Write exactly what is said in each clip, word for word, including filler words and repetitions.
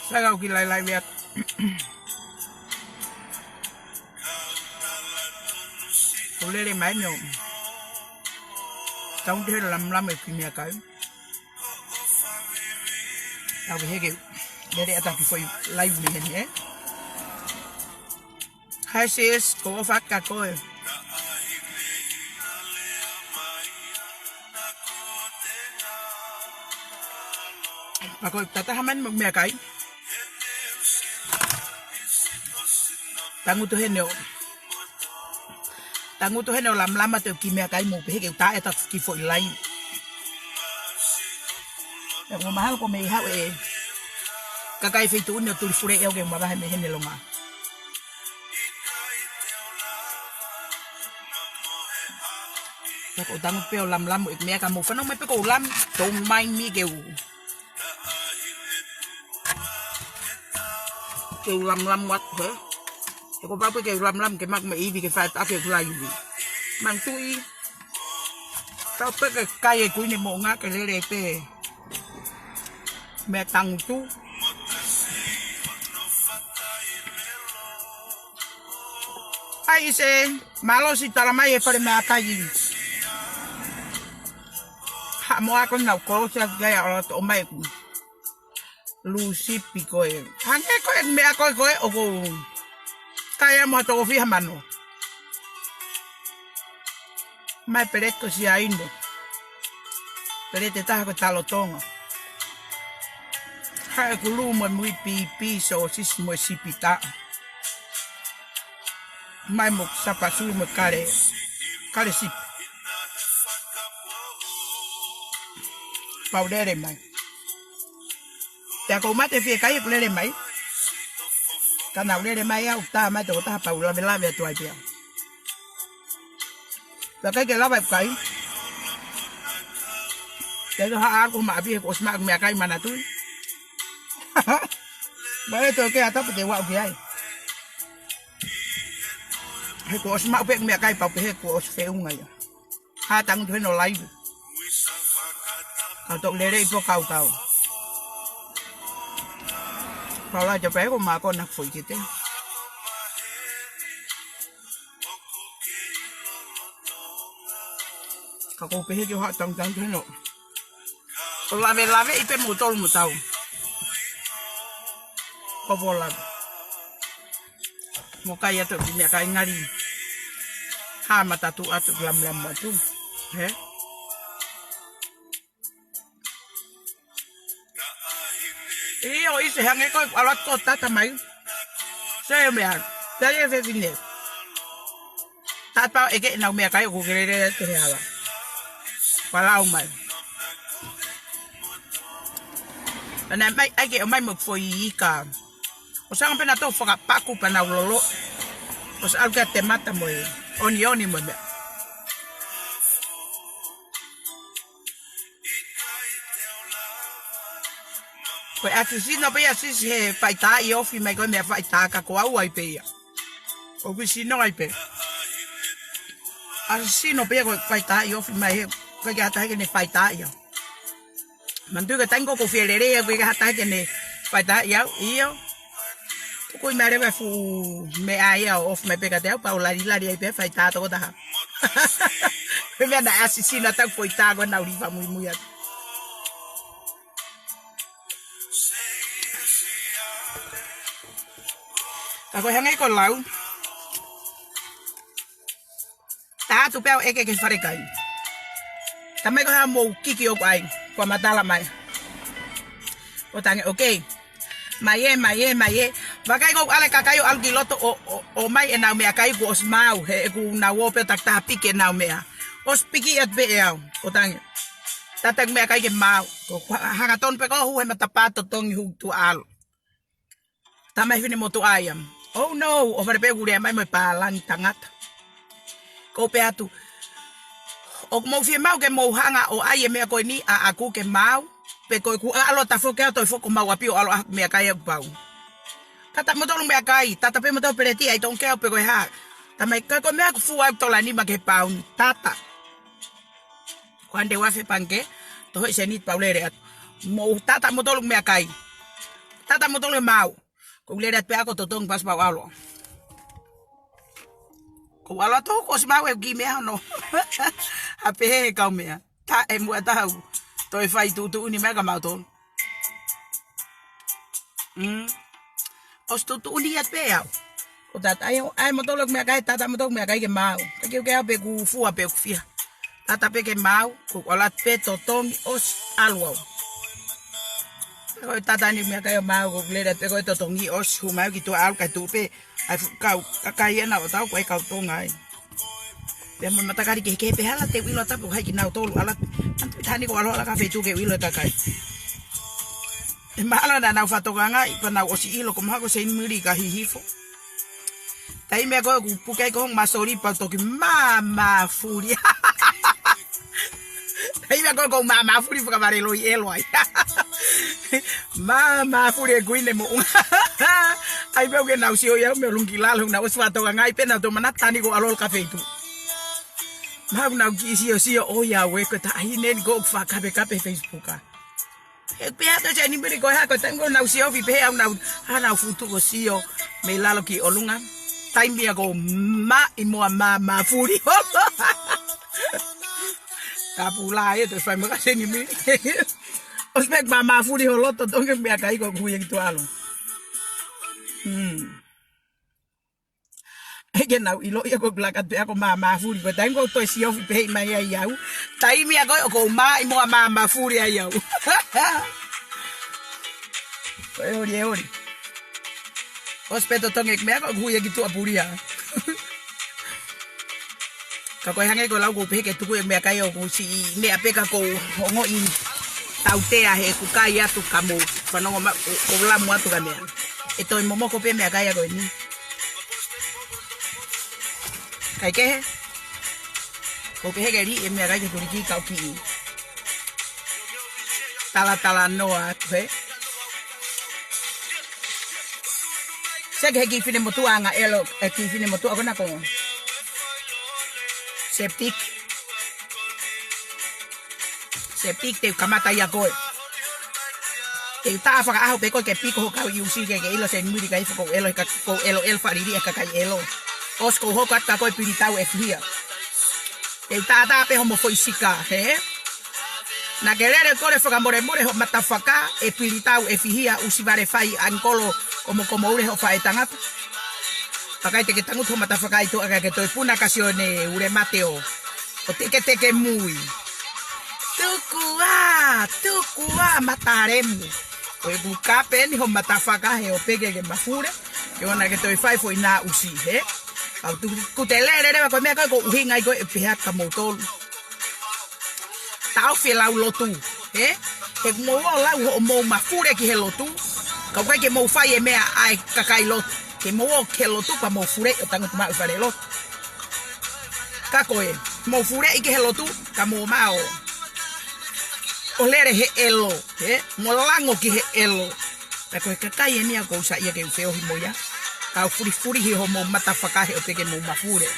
Ka kau ki lailai vea. Ko lele mai nio. Tau te lamlama e kiʻi meʻakai. Tau heke. Lele atu ki foʻi live mei heni, ē. Hi sis, ko ʻofa ka koe. Pea ko e tataha mai mo e meʻakai. Tangutu heni ʻo. Tangutu heni ʻo lamlama atu e kiʻi meʻakai mo pehē ke u tā atu ki foʻi live. Pea ʻoku mahalo ko e meʻa ʻi haʻu e kakai feituʻu ni ʻo tuli fule ʻe au ke u mavahe mei heni longa. Pea ko u tangutu pē ʻo lamlama e meʻa ka mou fanongo mai pē ko u lam, don't mind me ke u. Ke u lamlama atu, hē? He ko pau pē ke u lamlama ke maku mo e ivi ke fai atu ʻaki ʻeku live. Manatuʻi. Tau pē ke kai e kuini moʻunga ke lele pē. Meʻa tangutu. Hi sis, mālō siʻi tala mai e fale meʻakai. Haʻamo ako nau kolosi atu ai ʻo ʻalu atu ʻo ʻomai e kuini. Lusipi ko ē. Hangē ko e meʻa ko ē ko ē ʻoku. Kai amo ha toko fiha mano. Mai peleti ko Siaine. Peleti ʻe taha ko e talo Tonga. Haʻeku lū mo e mui pipi, sōsisi mo e sipi taʻo. Mai mo e sāpasū mo e kale, kale sipi. Pau lele mai. Pea ko u mate fiekai ʻeku lele mai. Ka nau lele mai au tā mai toko taha pau lavelave atu ai pea. Pea ʻikai ke lava ʻeku kai. Te ʻilo haʻaku maʻapi he kuo ʻosi maʻu e meʻakai manatuʻi. Mai e toke ata pē te u aʻu ki ai. He kuo ʻosi maʻu pē e meʻakai pau pē he kuo ʻosi feʻunga ia. Hā tangutu heni ʻo live. Kau toki lele ʻi pō kaukau. Pau la te pē ko mākona foʻi kete. Ka ko u pehē ke u haʻu tangutu heni ʻo. ʻO lavelave ʻi pē mo tolu mo tau. Ko pō lava. Mo kai atu ki meʻakai ngali. Hā matatu atu lamlama atu. Hē? ʻIo, ʻi se hangē ko e ʻalu atu ko tata mai. Se meʻa. Pea ʻi he fefine. Tata ʻeke ʻenau meʻakai ʻoku ke lele atu he hala. Pea lau mai. Pea naʻe mai, ʻai ke ʻomai mo e foʻi ika. ʻOsi anga pē naʻa tau fakapaku pea nau lolo. ʻOsi ʻalu ki he temata mo e. Onioni mo e meʻa. Ko e ʻasi sino pē ia sis he faitaaʻi ofi mai ko e meʻa faitā ka ko au ai pē ia. ʻOku sino ai pē. ʻAsi sino pē ia ko e faitaaʻi ofi mai he. Ko e ke ata he ke ne faitaaʻi au. Manatuʻi ko e taimi ko ē ʻoku ou fie lele ia ko e ke ata he ke ne faitaaʻi au. ʻIo. Tuku ʻi mai leva e fuʻu meʻa ia ʻo ofi mai pē kiate au pea u lali lali ai pē faitā toko taha. Ko e meʻa naʻe ʻasi sino atu foʻi tā ko ē naʻa u lī fakamuimui atu. Ka ko e hangē ko e lau. Tā atu pē au ʻeke ki he falekai. Tamai ko ha mou kiki ʻoku ʻai. Kua matala mai. ʻO tangi, okay. Mai ē, mai ē, mai ē. Vakai ko u ʻalu e kakai ʻo ʻalu ki loto ʻo, ʻo, ʻomai ʻenau meʻakai kuo ʻosi maau. He ʻoku nau ō pē ʻo takitaha piki ʻenau meʻa. ʻOsi piki atu pē ʻe au. ʻO tangi. Tata ʻeku meʻakai ke maau. Ko u ha-, hangatonu pē ko u hū he matapā totongi hū tuʻa ʻalu. Tamai fefine motuʻa ia. Oh no, ʻo fale pē ʻoku lea mai mo e pālangi tangata. Ko u pehē atu. ʻOku mou fiemaʻu ke mou hanga ʻo ʻai e meʻa ko eni ʻaʻaku ke maau. Pe ko ʻeku ʻalu ʻo tafoki au toe foki homau ʻapi ʻo ʻalu ʻaʻaku meʻakai ʻaʻaku pau. Tata motolu meʻakai, tata pē motolu peleti ʻai tong keu pe ko e hā. Tamai ka ko e meʻa ʻoku fua ʻeku tola nima ki he pauni. Tata. Ko ande ua fe pangikē, toho ʻi seni pau lele atu. Mou tata motolu meʻakai. Tata mo tolu e maau. Ko u lele atu pē au ko totongi pasi pau alo. Ko u alo atu ko si maau e ki meʻa hono. A pehē he kau meʻa. Taʻe muʻa tau. Toe fai tuʻutuʻuni mai ka mautolu. Mm. ʻOsi tuʻutuʻuni atu pē au. Ko tata ai, ai mo tolu meʻakai, tata mo tolu meʻakai ke maau. Ka ke u ke au pē ku fua pē ku fia. Tata pē ke maau, ko u alo atu pē totongi ʻosi ʻalu au. Ko e tata ni meʻakai ʻo maau, ko u lele pē ko e totongi ʻosi hū mai ki tuʻa ʻalu kai tuʻu pē. Ai fu-, kau, kakai ena ʻo tau, ko e kau Tonga ai. Pea mo matakali kehekehe pē hala te u ʻilo tapu hai kinautolu, ʻalu atu. Antu tani ko u ʻalu ʻalu ki ha feituʻu ke u ʻilo e kakai. ʻE mahalo naʻa nau fakatokangaʻi, pea nau ʻosi ʻilo, ko mahalo ko Seinimuli ka hihifo. Taimi ia ko ē ʻoku puke ai ko hono masoli pea toki māmāfuli. Taimi ia ko ē ʻoku ou māmāfuli fakavaleloi ʻelo ai. Māmāfuli e kuini mo unga. Ai pē ʻoku ke nau sio ia mei ʻolunga ki lalo, nau ʻosi fakatokangaʻi pē naʻa tau manatu tani ko u ʻalu ʻalu ki ha feituʻu. Mahalo nau kiʻi siosio ʻo ia ue ko e taʻahine ni ko ʻoku fakakapekape Facebook a. He pea te Seinimuli ko e hā ko e taimi ko ē nau siofi pē he au nau, ha nau futu ko sio mei lalo ki ʻolunga. Taimi ia ko u maʻimoa māmāfuli. Tapu la e te fai maka Seinimuli. ʻOsi pē māmāfuli ho loto tonge meʻakai ko hui e ki tuʻa ʻalu. Hmm. He ke nau ʻilo ia ko u laka atu pē au ko māmāfuli. Ko e taimi ko u toe siofi pē mai ai au. Taimi ia ko ē ʻoku ou maʻimoa māmāfuli ai au. Ko e oli e oli. ʻOsi pē totongi meʻa ko hui e ki tuʻa pulia. Ka ko e hangē ko e lau ko u pehē ke tuku e meʻakai ʻoku siʻi meʻa pē ka ko u ongoʻi tautea he ʻeku kai atu ka mou fanongo mai ko, ko u lamu atu ka meʻa. ʻE toe momoko pē meʻakai ako eni. Kai kehe. Ko u pehē ke liʻi e meʻakai ke tuliki kau kiʻi. Talatalanoa atu he. Seke he kiʻi finemotuʻa anga ʻelo, e kiʻi finemotuʻa ko ena ko. Septic. Septic te u kamata ia ko ē. Te u tā fakaʻaho pē ko ē ke piko ho kau iusi ke ke ʻilo Seinimuli ka ifo ko u ʻelo he ka, ko u ʻelo ʻelo fakalili e kakai ʻelo. ʻOsi ko u hoko atu ka ko e pilitau ʻe fihia. Te u tātā pē homo foʻi sika, he? Naʻa ke lele kole fakamolemole ho matafaka ʻe pilitau ʻe fihia ʻusi vale fai ʻangikolo komokomo ule ho faʻē tangata. Pea ʻikai te ke tangutu ho matafaka ʻi tuʻa ka ke toe puna ka sio ne ule mate ʻo, ʻo teketeke mui. Tuku ā, tuku ā, matalemu. Ko e kuka pē eni ho matafaka he ʻo peke ke mafule. Ke ʻoua naʻa ke toe fai foʻi nā ʻusi, he? Kau tu, ku te lele leva ko e meʻa ko ē ko u ʻuhinga ai ko ē pehē atu kia moutolu. Taʻofi e lau lotu, he? He ʻoku mou ō ʻo lau hoʻomou mafule ki he lotu. Ka ʻoku ʻikai ke mou fai e meʻa ʻa e kakai lotu. Ke mou ō ki he lotu pea mou fule ʻo tangutu maʻu e fale lotu. Ka ko e, mou fuleʻi ki he lotu, ka mou maʻu ʻo lele he ʻelo, he? Mo lango ki he ʻelo. Ka ko e kakai eni ia ʻoku ou saiʻia ke u feohi mo ia. Kau fulifulihi hoʻomou matafaka he ʻo peke mou mafule.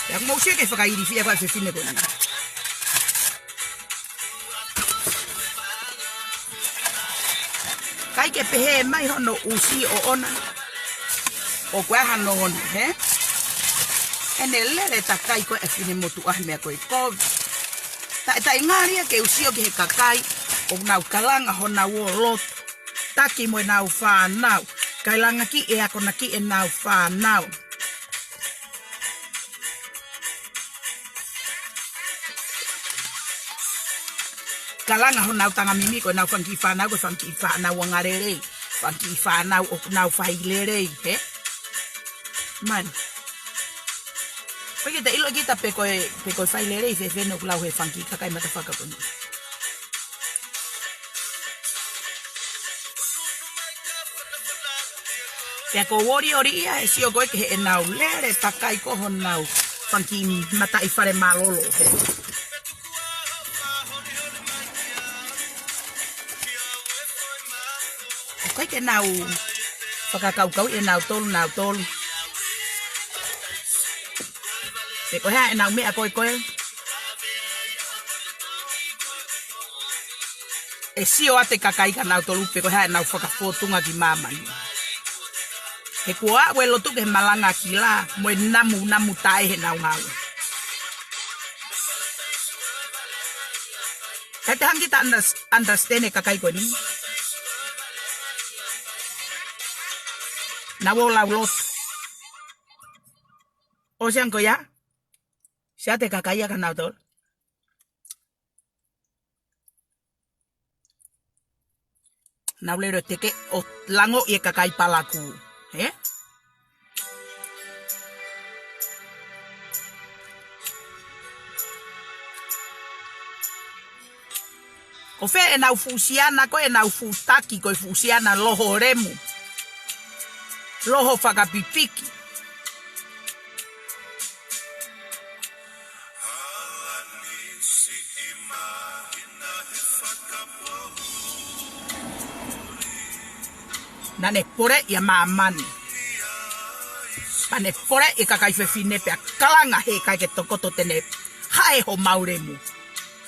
Pea mou sio ke fakailifia ko e fefine ko eni. ʻIkai ke pehē mai hono ʻusi ʻoʻona. ʻOku ʻi ai hano ʻoʻona, he? ʻEne lele takai ko ē finemotuʻa he meʻa ko e kovi. Taʻe, taʻe ngali ia ke u sio ki he kakai ʻoku nau kalanga honau ō lotu. Taki mo ʻenau fānau. Kae langa ki he akonaki ʻenau fānau. Kalanga honau tangamimi ko ʻenau fanga kiʻi fānau, ko e fanga kiʻi fānau angalelei. Fanga kiʻi fānau ʻoku nau fai lelei, he? Man. ʻOku ʻikai ke te ʻilo kita pe ko e, pe ko e fai lelei fēfē ʻoku lau he fanga kiʻi kakai matafaka ko eni. Pea ko u olioli ia he sio ko ē ki heʻenau lele takai ko honau fanga kiʻi mataʻi fale mālōlō. ʻOku ʻikai ke nau fakakaukauʻi ʻenautolu, nautolu. Pe ko e hā ʻenau meʻa ko ē ko ē. ʻe sio atu e kakai kia nautolu pe ko e hā ʻenau fakafōtunga ki māmani. He kuo aʻu e lotu ki he malanga kila mo e namunamu taʻe heʻenau ngāue. Kae te hanga kita unders-, understand e kakai ko eni. Naʻa nau lau lotu. ʻOsi ange ko ia? Sio atu e kakai kia nautolu. Nau lele ʻo teke ʻo langoʻi e kakai palakū. He? Ko fē ʻenau fuʻu siana ko ē, ʻenau fuʻu taki ko e fuʻu siana loho lemu. Loho fakapipiki. Naʻa ne poleʻi ʻa māmani. Pea ne poleʻi e kakai fefine pea kalanga he ʻikai ke tokoto te ne haʻe homau lemu.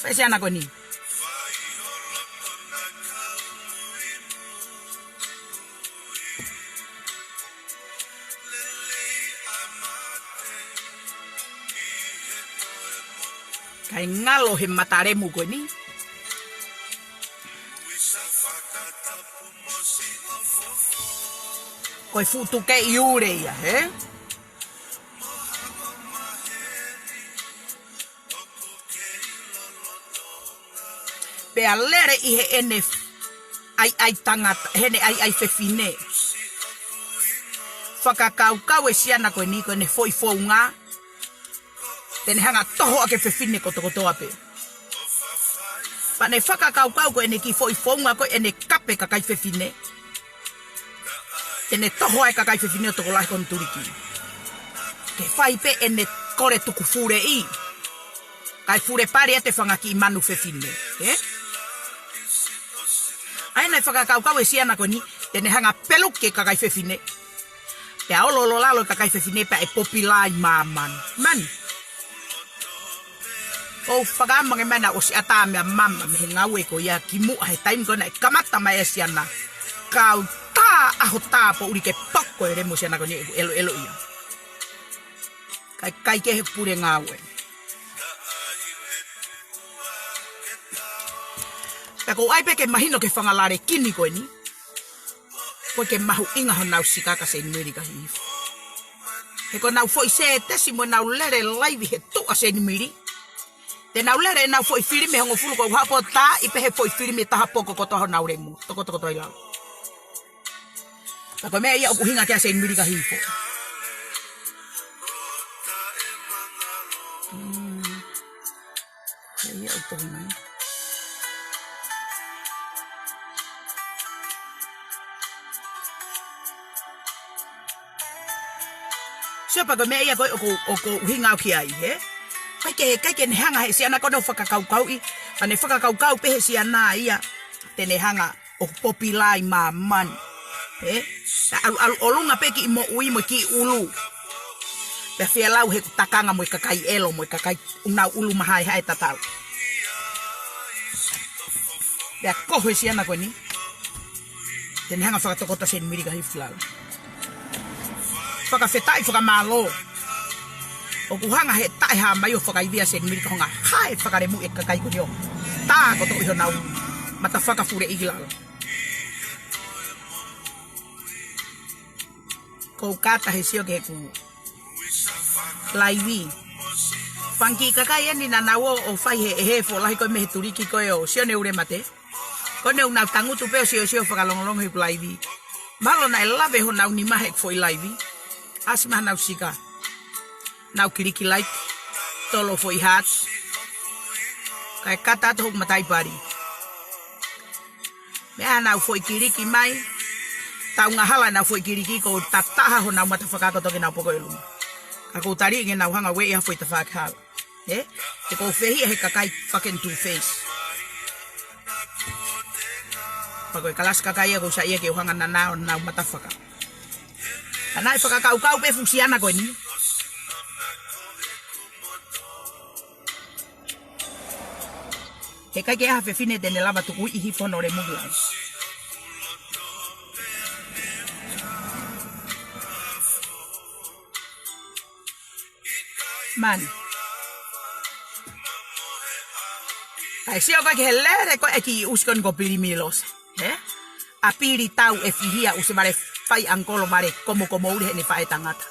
Fē siana ko eni? Kae ngalo he mata lemu ko eni. Ko e fuʻu tukeʻi ule ia, he? Pea lele ʻi heʻene ʻaiʻai tangata, heʻene ʻaiʻai fefine. Fakakaukau e siana ko eni ko ʻene foʻi founga te ne hanga ʻo toho ʻaki e fefine kotokotoa pē. Pea ne fakakaukau ko ʻene kiʻi foʻi founga ko ʻene kape kakai fefine, te ne toho ai e kakai fefine ʻo tokolahi ko ʻene tuliki. Ke fai pē ʻene kole tukufuleʻi. Kae fule pali ʻa e fanga kiʻi manu fefine. He? ʻA ia naʻe fakakaukau e siana ko eni, te ne hanga ʻo peluki e kakai fefine. Pea ʻalu ʻo lalo e kakai fefine pea ʻe popilai māmani. Mani. ʻOku ou fakamanatu mai naʻe ʻosi ʻatā meʻa mama mei he ngāue ko ia kimuʻa he taimi ko ē naʻe kamata mai e siana. Kau tā ʻaho tāpoʻuli ke poko e lemu e siana ko eni ʻeku ʻeloʻelo ia. Kae ʻikai ke he pule ngāue. Pea ʻoku ou ʻai pē ke mahino ki he fanga lalekini ko eni. Ko e mahuʻinga honau sika kia Seinimili Kahihifo. He ko ʻenau foʻi sētesi mo ʻenau lele laivi he tuʻa Seinimili. Te nau lele ʻenau foʻi filimi ʻe hongofulu ko ʻeku haʻu pē ʻo tā ʻi pē he foʻi filimi ʻe taha poko kotoa honau lemu. Tokotokotoa ʻi lalo. Ka ko e meʻa ia ʻoku ʻuhinga ki ai Seinimili Kahihifo. Mm. Ia ʻoku tohi mai. Sio pē ko e meʻa ia ko ē ʻoku, ʻoku ʻuhinga au ki ai, he? ʻIkai ke, ʻikai ke ne hanga he siana ko ē ʻo fakakaukauʻi, ka ne fakakaukau pē he siana ia, te ne hanga ʻo popilai māmani. He? Ka ʻalu, ʻalu ʻolunga pē kiʻi moʻui mo e kiʻi ʻulu. Pea fie lau he takanga mo e kakai ʻelo, mo e kakai ʻoku nau ʻulu mahaehae tatau. Pea ko e siana ko eni, te ne hanga ʻo fakatokoto Seinimili Kahihifo ki lalo. Fakafetaʻi fakamālō. ʻOku hanga he taʻehāmai ʻo fakaivia Seinimili ka hanga ʻo hae fakalemu e kakai ko eni ʻo tā kotoa ʻi honau mata fakafuleʻi ki lalo. ʻOku ou kātaki he sio ki heʻeku laivi. Fanga kiʻi kakai eni naʻa nau ō ʻo fai he, he foʻi lahi ko ē mei he tuliki ko ē ʻo Sione Ulemate. Ko ʻenau tangutu pē ʻo siosio fakalongolongo heʻeku laivi. Mahalo naʻe lave honau nima heʻeku foʻi laivi. ʻAsi mai honau sika. Nau kiliki like, tolo foʻi heart. Kae kata atu hoku mataʻi pali. Meʻa ʻenau foʻi kiliki mai. Tau ngaahi hala ʻenau foʻi kiliki ko e tataha honau mata fakakato ke nau poko ʻi ʻolunga. Ka ʻoku ou tali ke nau hanga ʻo ueʻi ha foʻi tafaʻaki hala. He? Te kou fehiʻa he kakai fucking two face. Pea ko e kalasi kakai ia ʻoku ou saiʻia ke u hanga ʻo nana ʻo nau mata faka. Ka naʻe fakakaukau pē fuʻu siana ko eni. He ʻikai ke ʻi ai ha fefine te ne lava tukuiʻi hifo hono lemu ki ai. Mani. Kae sio ko ē ki he lele ko ē ʻa e kiʻi ʻusi ko eni ko Pili Milosa. He? ʻApili tau ʻe fihi ʻa ʻUsivale, fai ʻangolo vale, komokomoʻuli heʻene faʻētangata.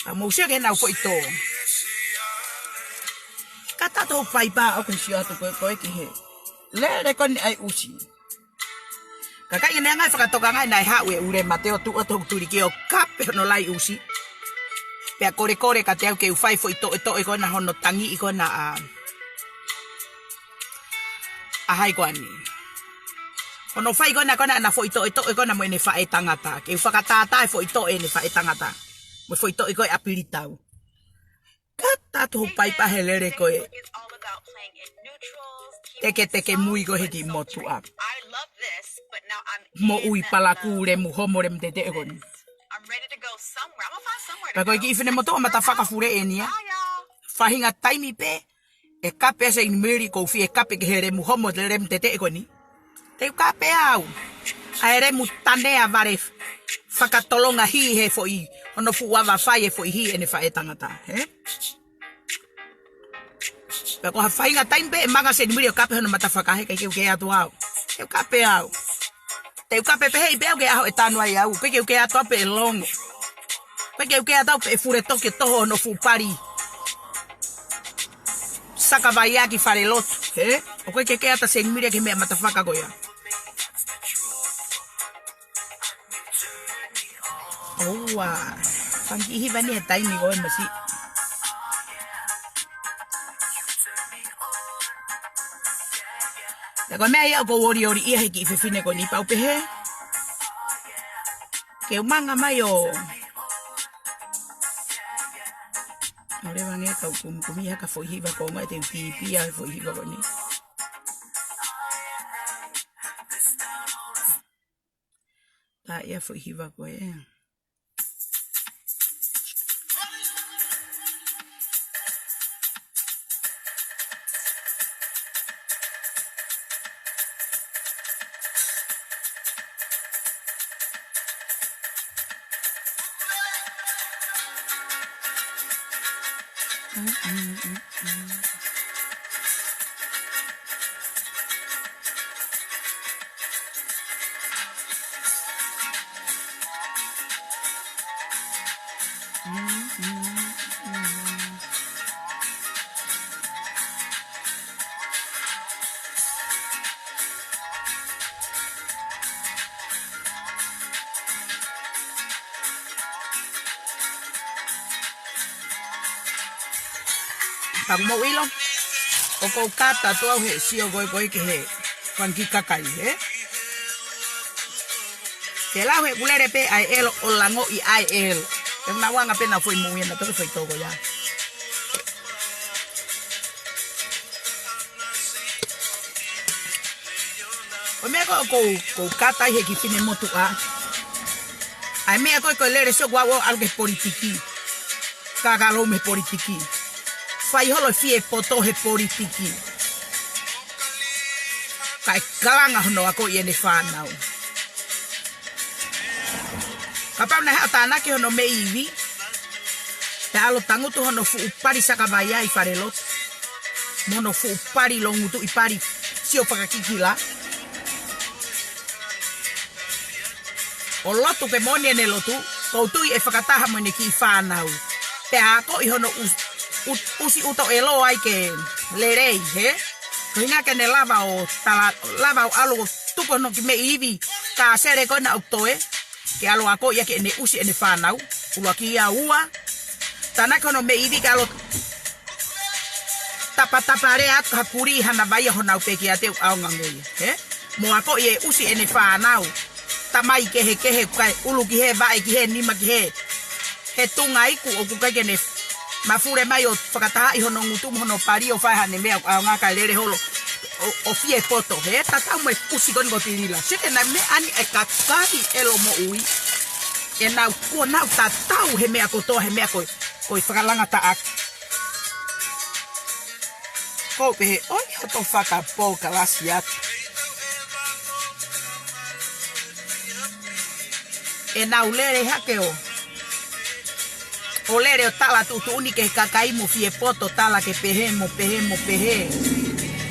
ʻA mou sio ki heʻenau foʻi tō. Kātaki atu hoʻo fai pē ʻoku sio atu ko ē, ko ē ki he lele ko eni ʻa e ʻusi. Ka ʻikai ke ne hanga ʻo fakatokangaʻi naʻe haʻu e ʻū lema te u tuʻu atu hoku tuliki ʻo kape hono lai ʻusi. Pea kolekole kiate au ke u fai foʻi toʻetoʻe ko ena hono tangiʻi ko ena ʻa, ʻa hai ko eni. Hono fai ko ena ko ena ʻena foʻi toʻetoʻe ko ena mo ʻene faʻētangata. Ke u fakatātā e foʻi toʻe ʻene faʻētangata. Mo e foʻi toʻe ko ē ʻa Pili tau. Kātaki atu hoʻo fai pē he lele ko ē. Teketeke mui ko ē he kiʻi motuʻa. Moʻui palakū lemu homo lemu teteʻe ko eni. Pea ko e kiʻi finemotuʻa matafaka fule eni ia. Faʻahinga taimi pē ʻe kape ʻa Seinimili ʻoku ou fie kape ki he lemu homo lemu teteʻe ko eni. Te u kape au. ʻA e lemu tanea vale fakatolonga hī he foʻi, hono fuʻu ava fai e foʻi hī ʻene faʻētangata, he? Pea ko ha faʻahinga taimi pē ʻe manga Seinimili ʻo kape hono matafaka he ʻikai ke u kē atu au. Te u kape au. Te u kape pehē pē au ki he ʻaho ʻe tanu ai au. ʻIkai ke u kē atu au pē ʻe longo. ʻIkai ke u kē atu au pē ʻe fule toki toho hono fuʻu pali saka vaia ki falelotu, he? ʻOku ʻikai ke kē atu ʻa Seinimili ki he meʻa matafaka ko ia. ʻOua. Fanga kiʻi hiva ni he taimi ko ē masiʻi. Pea ko e meʻa ia ʻoku ou olioli ia he kiʻi fefine ko eni pau pehē. Ke u manga mai ʻo. ʻOleva ange kau kumikumi ha ka foʻi hiva ko ē ʻe te u pīpī ʻa e foʻi hiva ko eni. Tā ia foʻi hiva ko ē. Ka mou ʻilo, ʻoku ou kātaki atu au he sio ko ē ko ē ki he fanga kiʻi kakai, he? Ke lau he kulele pē ʻa e ʻelo ʻo langoʻi ʻa e ʻelo. Te u na uanga pē na foʻi mui ʻena toki foʻi toko ia. Ko e meʻa ko ē ʻoku ou, ʻoku ou kātaki he kiʻi finemotuʻa. ʻA e meʻa ko ē ko e lele sio kuo u ʻalu ki he politiki. Ka ka lou mei he politiki. Fai holo fie poto he politiki. Kae kalanga hono akoʻi ʻene fānau. Kapau naʻe haʻu ʻo tānaki hono meʻi ivi, pea ʻalu ʻo tangutu hono fuʻu pali saka vaia ʻi falelotu. Mo hono fuʻu pali longutuʻi pali sio fakakikila. ʻO lotu ke moʻoni ʻene lotu, ʻoku ou tui ʻe fakataha mo ʻene kiʻi fānau. Pea akoʻi hono ʻus-, ʻu-, ʻusi ʻuto ʻelo ai ke lelei, he? Ko e ʻuhinga ke ne lava ʻo tala, lava ʻo ʻalu ʻo tuku hono kiʻi meʻi ivi, ka sele ko ena ʻoku toe, ke ʻalu ʻo akoʻi ʻaki ʻene ʻusi ʻene fānau, ʻuluaki ia ua. Tānaki hono meʻi ivi ke ʻalu ʻo tapatapa lea atu ha kulī hana vaia honau pekia te u ʻaonga ngoia, he? Mo akoʻi e ʻusi ʻene fānau. Tamai kehekehe ʻoku ʻikai ʻulu ki hē, vaʻe ki hē, nima ki hē. He tunga iku ʻoku ʻikai ke ne Mafule mai ʻo fakatahaʻi hono ngutu mo hono pali ʻo fai haʻane meʻa ʻo ʻaonga kae lele holo ʻo, ʻo fie poto. He tatau mo e ʻusi ko eni ko Tilila. Sio ki he meʻa ni ʻa e kakai ʻelo moʻui. ʻE nau, kuo nau tatau he meʻa kotoa, he meʻa ko e, ko e fakalanga taʻaki. Ko u pehē, ʻoi hoto fakapō kalasi atu. ʻE nau lele hake ʻo, ʻo lele ʻo tala tuʻutuʻuni ki he kakai mo fie poto tala ke pehē mo pehē mo pehē.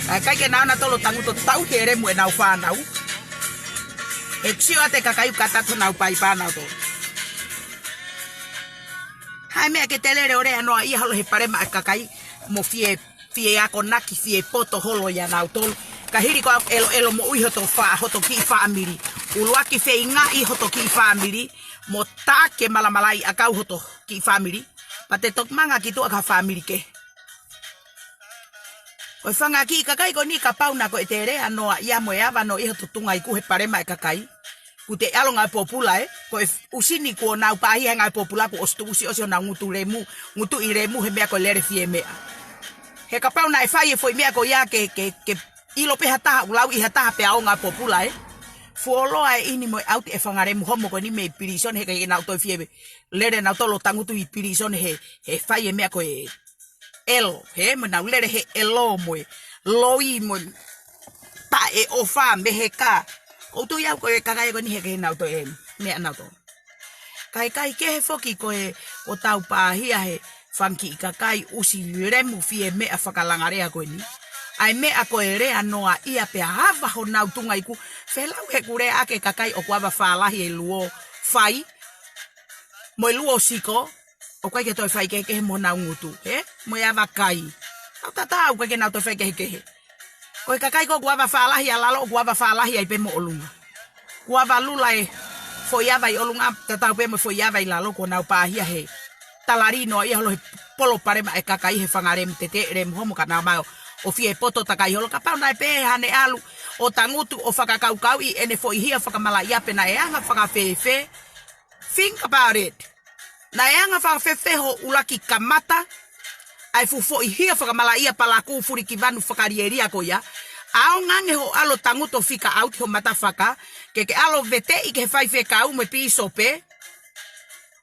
Kae ʻikai ke nau ō nautolu ʻo tangutu ʻo tauhi e lemu ʻenau fānau. ʻE sio atu e kakai ʻoku kata atu honau paipa nautolu. Hā e meʻa ke te lele ʻo lea noaʻia holo he palopalema ʻa e kakai mo fie fie akonaki, fie poto holo ia nautolu. Ka hili ko e ʻelo, ʻelo moʻui hoto fā, hoto kiʻi fāmili. ʻUluaki feingaʻi hoto kiʻi fāmili, mo tā ke malamalaʻi ʻakau hoto kiʻi fāmili. Pea te toki manga ki tuʻa ki ha fāmili kehe. Ko e fanga kiʻi kakai ko eni kapau naʻa ko e te lea noaʻia mo e ava noaʻia hoto tunga iku he palopalema ʻa e kakai. Kuo te ʻalu ngāue pōpula ē, ko e ʻusi ni kuo nau pāhia he ngāue pōpula kuo ʻosi tuʻusi ʻosi honau ngutu lemu, ngutuʻi lemu he meʻa ko e lele fie meʻa. He kapau naʻe fai e foʻi meʻa ko ia ke, ke, ke ʻilo pē ha taha, ʻoku lauʻi ha taha pea ō ngāue pōpula ē. Fuoloa e ʻini mo e ʻauti e fanga lemu homo ko eni mei pilīsone he ʻikai ke nau toe fie lele nautolu ʻo tangutu ʻi pilīsone he, he fai e meʻa ko e ʻelo, he, mo nau lele he ʻelo mo e loi mo e taʻeʻofa meheka. Ko u tui au ko e kakai ko eni he ʻikai ke nau toe meʻa nautolu. Kae ʻikai kehe foki ko e, ʻoku tau pāhia he fanga kiʻi kakai ʻusi lemu fie meʻa fakalangalea ko eni. ʻA e meʻa ko e lea noaʻia pea ava honau tunga iku. Felau he ʻoku lea ʻaki e kakai ʻoku ava fālahi e luo fai mo e luo siko. ʻOku ʻikai ke toe faikehekehe mo honau ngutu, he? Mo e ava kai. Tau tatau ʻoku ʻikai ke nau toe faikehekehe. Ko e kakai ko ē ʻoku ava fālahi ʻa lalo, ʻoku ava fālahi ai pē mo ʻolunga. Kuo ava lula e foʻi ava ʻi ʻolunga, tatau pē mo e foʻi ava ʻi lalo, kuo nau pāhia he talali noaʻia holo he palopalema ʻa e kakai he fanga lemu tete, lemu homo ka nau mai ʻo fie poto takai holo. Kapau naʻe pehē haʻane ʻalu ʻo tangutu ʻo fakakaukauʻi ʻene foʻi hia fakamalaʻia pe naʻe anga fakafēfē. Think about it. Naʻe anga fakafēfē hoʻo ʻuluaki kamata ʻa e fuʻu foʻi hia fakamalaʻia palakū fulikivanu fakalielia ko ia? ʻAonga ange hoʻo ʻalu ʻo tangutu ʻo fika ʻauti ho matafaka, ke ke ʻalu ʻo veteʻi ki he faifekau mo e pīsope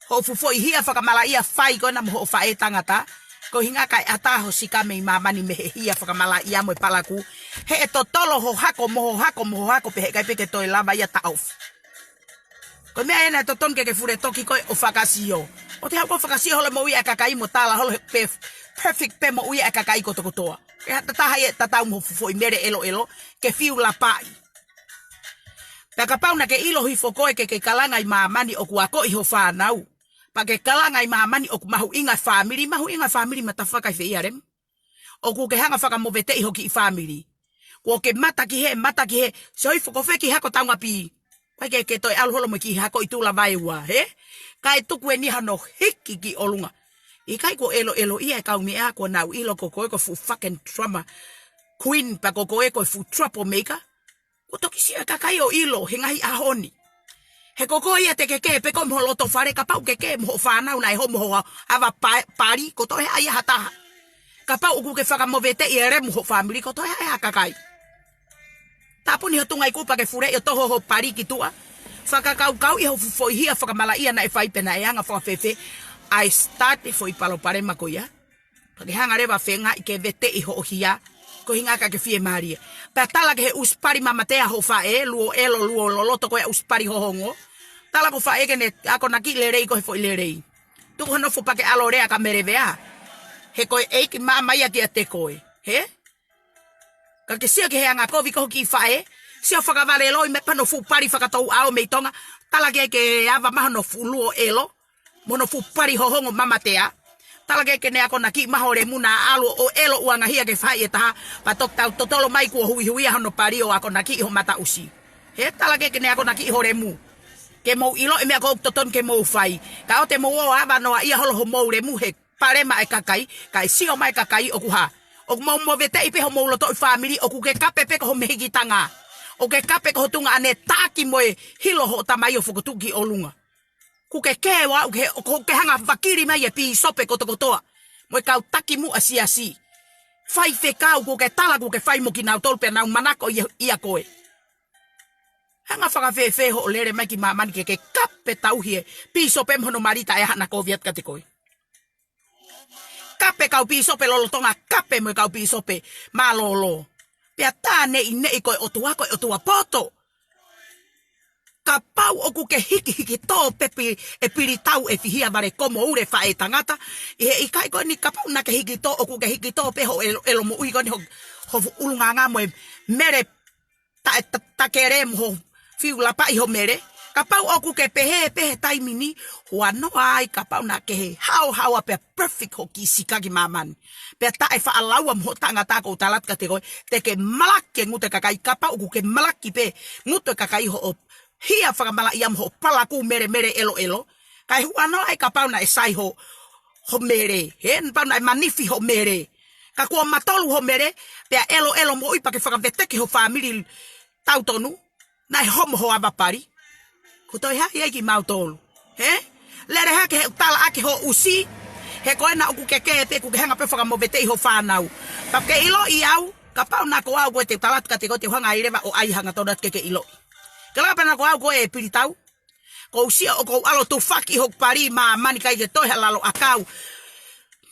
hoʻo fuʻu foʻi hia fakamalaʻia fai ko ena mo hoʻo faʻētangata, ko e ʻuhinga kae ʻatā ho sika mei māmani mei he hia fakamalaʻia mo e palakū, he ʻe totolo ho hako mo ho hako mo ho hako pea he ʻikai pē ke toe lava ia taʻofi. Ko e meʻa ena ʻe totonu ke ke fule toki ko ē ʻo fakasio. ʻOua te haʻu koe ʻo fakasio holo e moʻui ʻa e kakai mo tala holo he pe-, perfect pē moʻui ʻa e kakai kotokotoa. Ke ha tataha ia ʻe tatau mo ho fuʻu foʻi mele ʻeloʻelo, ke fiu lapaʻi. Pea kapau naʻa ke ʻilo hifo koe ke ke kalanga ʻi māmani ʻoku akoʻi ho fānau. Pea ke kalanga ʻi māmani ʻoku mahuʻinga e fāmili, mahuʻinga e fāmili matafaka ʻi fē ia lemu. ʻOku ke hanga fakamoveteʻi ho kiʻi fāmili. Kuo ke mata ki hē, mata ki hē, sio hifo ko fē kiʻi hako taunga pī. ʻIkai ke, ke toe ʻalu holo mo e kiʻi hako ʻi tula vaeua, he? Kae tuku eni hano hiki ki ʻolunga. ʻIkai kuo ʻeloʻelo ia e kau meʻa kuo nau ʻilo ko koe ko e fuʻu fucking drama queen pea ko koe ko e fuʻu troublemaker. Kuo toki sio e kakai ʻo ʻilo he ngaahi ʻaho ni. He ko koe ia te ke kē pē koe mo ho loto fale, kapau ke kē mo hoʻo fānau naʻe homo ho ava pa-, pali, ko toe hā ia ha taha? Kapau ʻoku ke fakamoveteʻi e lemu hoʻo fāmili, ko toe hā ia ha kakai? Tāpuni ho tunga iku pea ke fuleʻi ʻo toho ho pali ki tuʻa. Fakakaukauʻi ho fuʻu foʻi hia fakamalaʻia naʻe fai pe naʻe anga fakafēfē ʻa e start e foʻi palopalema ko ia. Pea ke hanga leva ʻo feingaʻi ke veteʻi hoʻo hia, ko e ʻuhinga ka ke fiemālie. Pea tala ki he ʻusi pali mamatea hoʻo faʻē, luo ʻelo, luo loloto ko e ʻusi pali hohongo. Tala ki ho faʻē ke ne akonakiʻi lelei koe he foʻi lelei. Tuku hono fuʻu pake ʻalo lea ka melevea. He ko e ʻeiki maama ia kiate koe. He? Ka ke sio ki he anga kovi ko ho kiʻi faʻē. Sio fakavale loi meʻa pea hono fuʻu pali fakatouʻau mei Tonga. Tala ki ai ke ava mai hono fuʻu luo ʻelo mo hono fuʻu pali hohongo mamatea. Tala ki ai ke ne akonakiʻi mai ho lemu naʻa ʻalu ʻo ʻelo ʻuangahia ke faʻi e taha. Pea toki tau totolo mai kuo huihuia hono pali ʻo akonakiʻi ho mataʻusi. He tala ki ai ke ne akonakiʻi ho lemu. Ke mou ʻilo e meʻa ʻoku totonu ke mou fai. Ka ʻoua te mou ō ʻo ava noaʻia holo homou lemu he palopalema e kakai, kae sio mai e kakai ʻoku hā. ʻOku mou moveteʻi pē homou lotoʻi fāmili, ʻoku ke kape pē ko ho mehikitanga. ʻOku ke kape ko ho tuongaʻane taki mo e hilo hoʻo tamai ʻo fokotuʻu ki ʻolunga. Kuo ke kē ʻo aʻu ki he, ʻoku ke hanga ʻo vakili mai e pīsope kotokotoa. mo e kau taki muʻa siasi. Faifekau kuo ke tala kuo ke fai mo kinautolu pea nau manako ia, ia koe. Hanga fakafēfē hoʻo lele mai ki māmani ke ke kape tauhi e pīsope mo hono mali taʻe ʻi ai haʻana kovi atu kiate koe. Kape kau pīsope lolotonga, kape mo e kau pīsope mālōlō. Pea tā neʻineʻi ko e ʻOtua, ko e ʻOtua poto. Kapau ʻoku ke hikihiki tō pē pi-, e pilitau ʻe fihia vale ko mo ule faʻētangata. ʻI he ʻikai ko eni kapau naʻa ke hiki tō, ʻoku ke hiki tō pē hoʻo ʻelo, ʻelo moʻui ko eni ho, ho ʻulungaanga mo e mele taʻe ta-, takele mo hoʻo fiu lapaʻi ho mele. Kapau ʻoku ke pehē, pehē taimi ni, huanoa ai kapau naʻa ke haohaoa pea perfect hoʻo kiʻi sika ki māmani. Pea taʻe faʻa laua mo hoʻo tangata ʻoku ou tala atu kiate koe, te ke malaki e ngutu e kakai, kapau ʻoku ke malaki pē ngutu e kakai hoʻo hia fakamalaʻia mo hoʻo palakū melemele ʻeloʻelo. Kae huanoa ai kapau naʻe sai ho, ho mele, he, kapau naʻe manifi ho mele. Ka kuo matolu ho mele, pea ʻeloʻelo moʻui pea ke fakaveteki ho fāmili tautonu, naʻe homo ho ava pali. Ko e toe hā ia kimautolu. He? Lele hake he ʻoku tala ʻaki hoʻo ʻusi, he ko ena ʻoku ke kē pē ʻoku ke hanga pē fakamoveteʻi ho fānau. Pea ke ʻiloʻi au, kapau naʻa ko au ko e te u tala atu kiate koe te u hanga ai leva ʻo ʻai hangatonu atu ke ke ʻiloʻi. Ke lava pē naʻa ko au ko e pilitau, ʻoku ou sio ʻoku ou ʻalu ʻo tufaki hoku pali ʻi māmani ʻikai ke toe ha lalo ʻakau.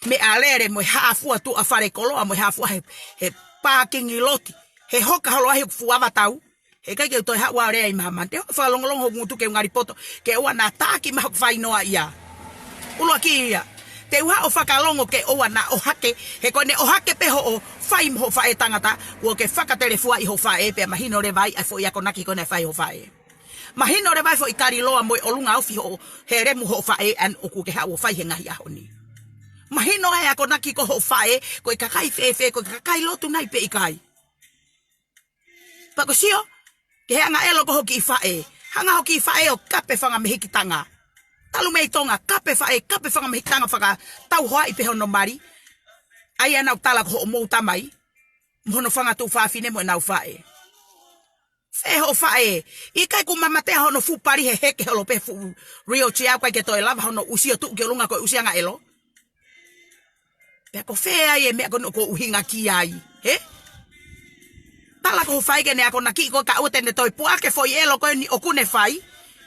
Meʻalele mo e hā fua tuʻa fale koloa mo e hā fua he, he pākingi loti. He hoka holo ai hoku fuʻu ava tau. He ʻikai ke u toe haʻu ʻo lea ʻi māmani. Te u fakalongolongo hoku ngutu ke u ngali poto, ke ʻoua naʻa taki mai hoku fainoa ia. ʻUluaki ia. Te u haʻu ʻo fakalongo ke ʻoua naʻa ʻohake, he ko ʻene ʻohake pē hoʻo fai mo hoʻo faʻētangata, kuo ke fakatelefuaʻi ho faʻē pea mahino leva ai ʻa e foʻi akonaki ko ena ʻe fai ho faʻē. Mahino leva e foʻi kaliloa mo e ʻolunga ofi hoʻo helemu hoʻo faʻē ʻa eni ʻoku ke haʻu ʻo fai he ngaahi ʻaho ni. Mahino e akonaki ko hoʻo faʻē, ko e kakai fēfē, ko e kakai lotu nai pe ʻikai. Pea ko e sio, ke he anga ʻelo ko ho kiʻi faʻē. Hanga ho kiʻi faʻē ʻo kape fanga mehikitanga. Talu mei Tonga, kape faʻē, kape fanga mehikitanga fakatau hoaʻi pē hono mali. ʻA ia naʻa ku tala ko hoʻomou tamai, mo hono fanga tuofāfine mo ʻenau faʻē. Fē hoʻo faʻē, ʻikai kuo mamatea hono fuʻu pali he heke holo pē fuʻu wheelchair ʻikai ke toe lava hono ʻusi ʻo tuʻu ki ʻolunga ko e ʻusi anga ʻelo. Pea ko fē ai e meʻa ko eni ʻoku ou ʻuhinga ki ai, he? Tala ko ho faʻē ke ne akonakiʻi koe kae ʻoua te ne toe puʻaki e foʻi ʻelo ko eni ʻoku ne fai,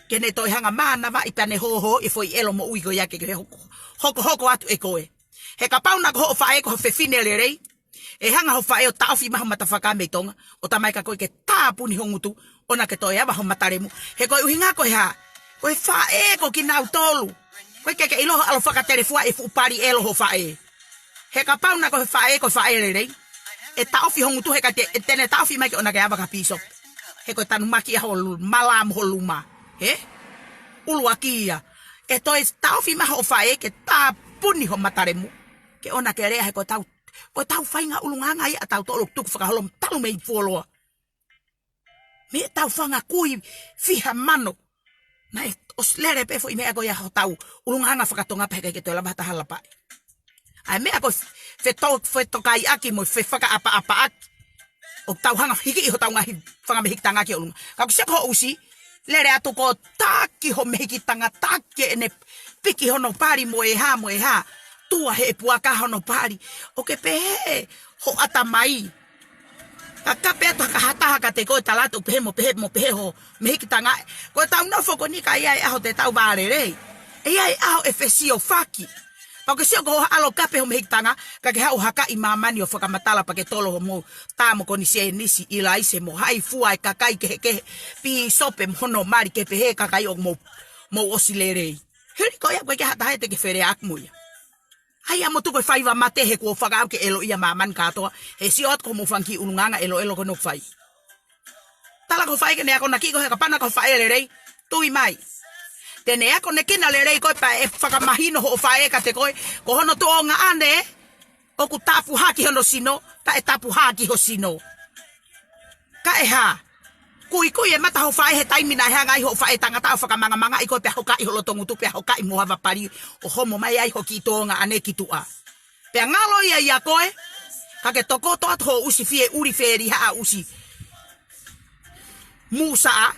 ke ne toe hanga mānavaʻi pea ne hōhō e foʻi ʻelo moʻui ko ia ke ke hoko, hokohoko atu ʻe koe. He kapau naʻa ko hoʻo faʻē ko ha fefine lelei, ʻe hanga ho faʻē ʻo taʻofi mai ho matafakamei Tonga, ʻo talamai kia koe ke tāpuni ho ngutu, ʻoua naʻa ke toe ava ho matalemu. He ko e ʻuhinga ko e hā? Ko e faʻē ko kinautolu. ʻOku ʻikai ke ke ʻilo hoʻo ʻalu ʻo fakatelefuaʻi e fuʻu pali ʻelo ho faʻē. He kapau naʻa ko e faʻē, ko e faʻē lelei, ʻe taʻofi ho ngutu he ʻikai te, ʻe te ne taʻofi mai ke ʻoua naʻa ke ava ki ha pīsope. He ko e tanumaki ia ho lu-, mala mo ho luma. He? ʻUluaki ia. ʻE toe taʻofi mai hoʻo faʻē ke tāpuni ho matalemu. Ke ʻoua naʻa ke lea he ko ʻetau, ko ʻetau faʻahinga ʻulungaanga ia ʻatautolu ʻoku tuku fakaholo talu mei fuoloa. Mei heʻetau fanga kui fiha mano. Naʻe ʻosi lele pē foʻi meʻa ko ia hotau ʻulungaanga faka-Tonga pea ʻikai ke toe lava ha taha ʻo lapaʻi. ʻA e meʻa ko e feto-, fetokaiʻaki mo e fefakaʻapaʻapaʻaki. ʻOku tau hanga hikiʻi hotau ngaahi fanga mehikitanga ki ʻolunga. Ka ʻoku sio ko hoʻo ʻusi, lele atu ko e taki ho mehikitanga taki ʻene piki hono pali mo e hā, mo e hā. Tuʻa he puaka hono pali. ʻOku ke pehē ho ʻatamai. Ka kape atu ha taha kiate koe tala atu pehē mo pehē mo pehē ho mehikitanga. Ko ʻetau nofo ko eni ka ʻi ai e ʻaho te tau vālelei. ʻE ʻi ai e ʻaho ʻe fesiofaki. Pea ʻoku ke sio ko hoʻo ʻalu ʻo kape ho mehikitanga, ka ke haʻu ʻo hakaʻi māmani ʻo fakamatala pea ke tolo homou tā mo konisēnisi ʻi laise mo hai fua e kakai kehekehe, pīsope mo hono mali ke pehē kakai ʻoku mou, mou ʻosi lelei. Hili ko ia ʻoku ʻikai ke ha taha ia te ke feleaʻaki mo ia. ʻAi ā mo tuku e faiva mate he kuo fakaʻau ke ʻeloʻia māmani kātoa. He sio atu ko hoʻomou fanga kiʻi ʻulungaanga ʻeloʻelo ko ena ʻoku fai. Tala ko ho faʻē ke ne akonakiʻi koe he kapau naʻa ko ho faʻē lelei. Tui mai. Te ne akonekina lelei koe pea ʻe fakamahino hoʻo faʻē kiate koe. Ko hono tuongaʻane ʻoku tapuhā ki hono sino, taʻe tapuhā ki ho sino. Ka ʻe hā? Kuikui e mata ho faʻē he taimi naʻe hanga ai hoʻo faʻētangata ʻo fakamangamaʻi koe pea hokaʻi ho loto ngutu pea hokaʻi mo ho ava pali ʻo homo mai ai ho kiʻi tuongaʻane ki tuʻa. Pea ngalo ia ʻia koe, ka ke tokoto atu hoʻo ʻusi fie ʻuli felihaʻa ʻusi. Musaʻa,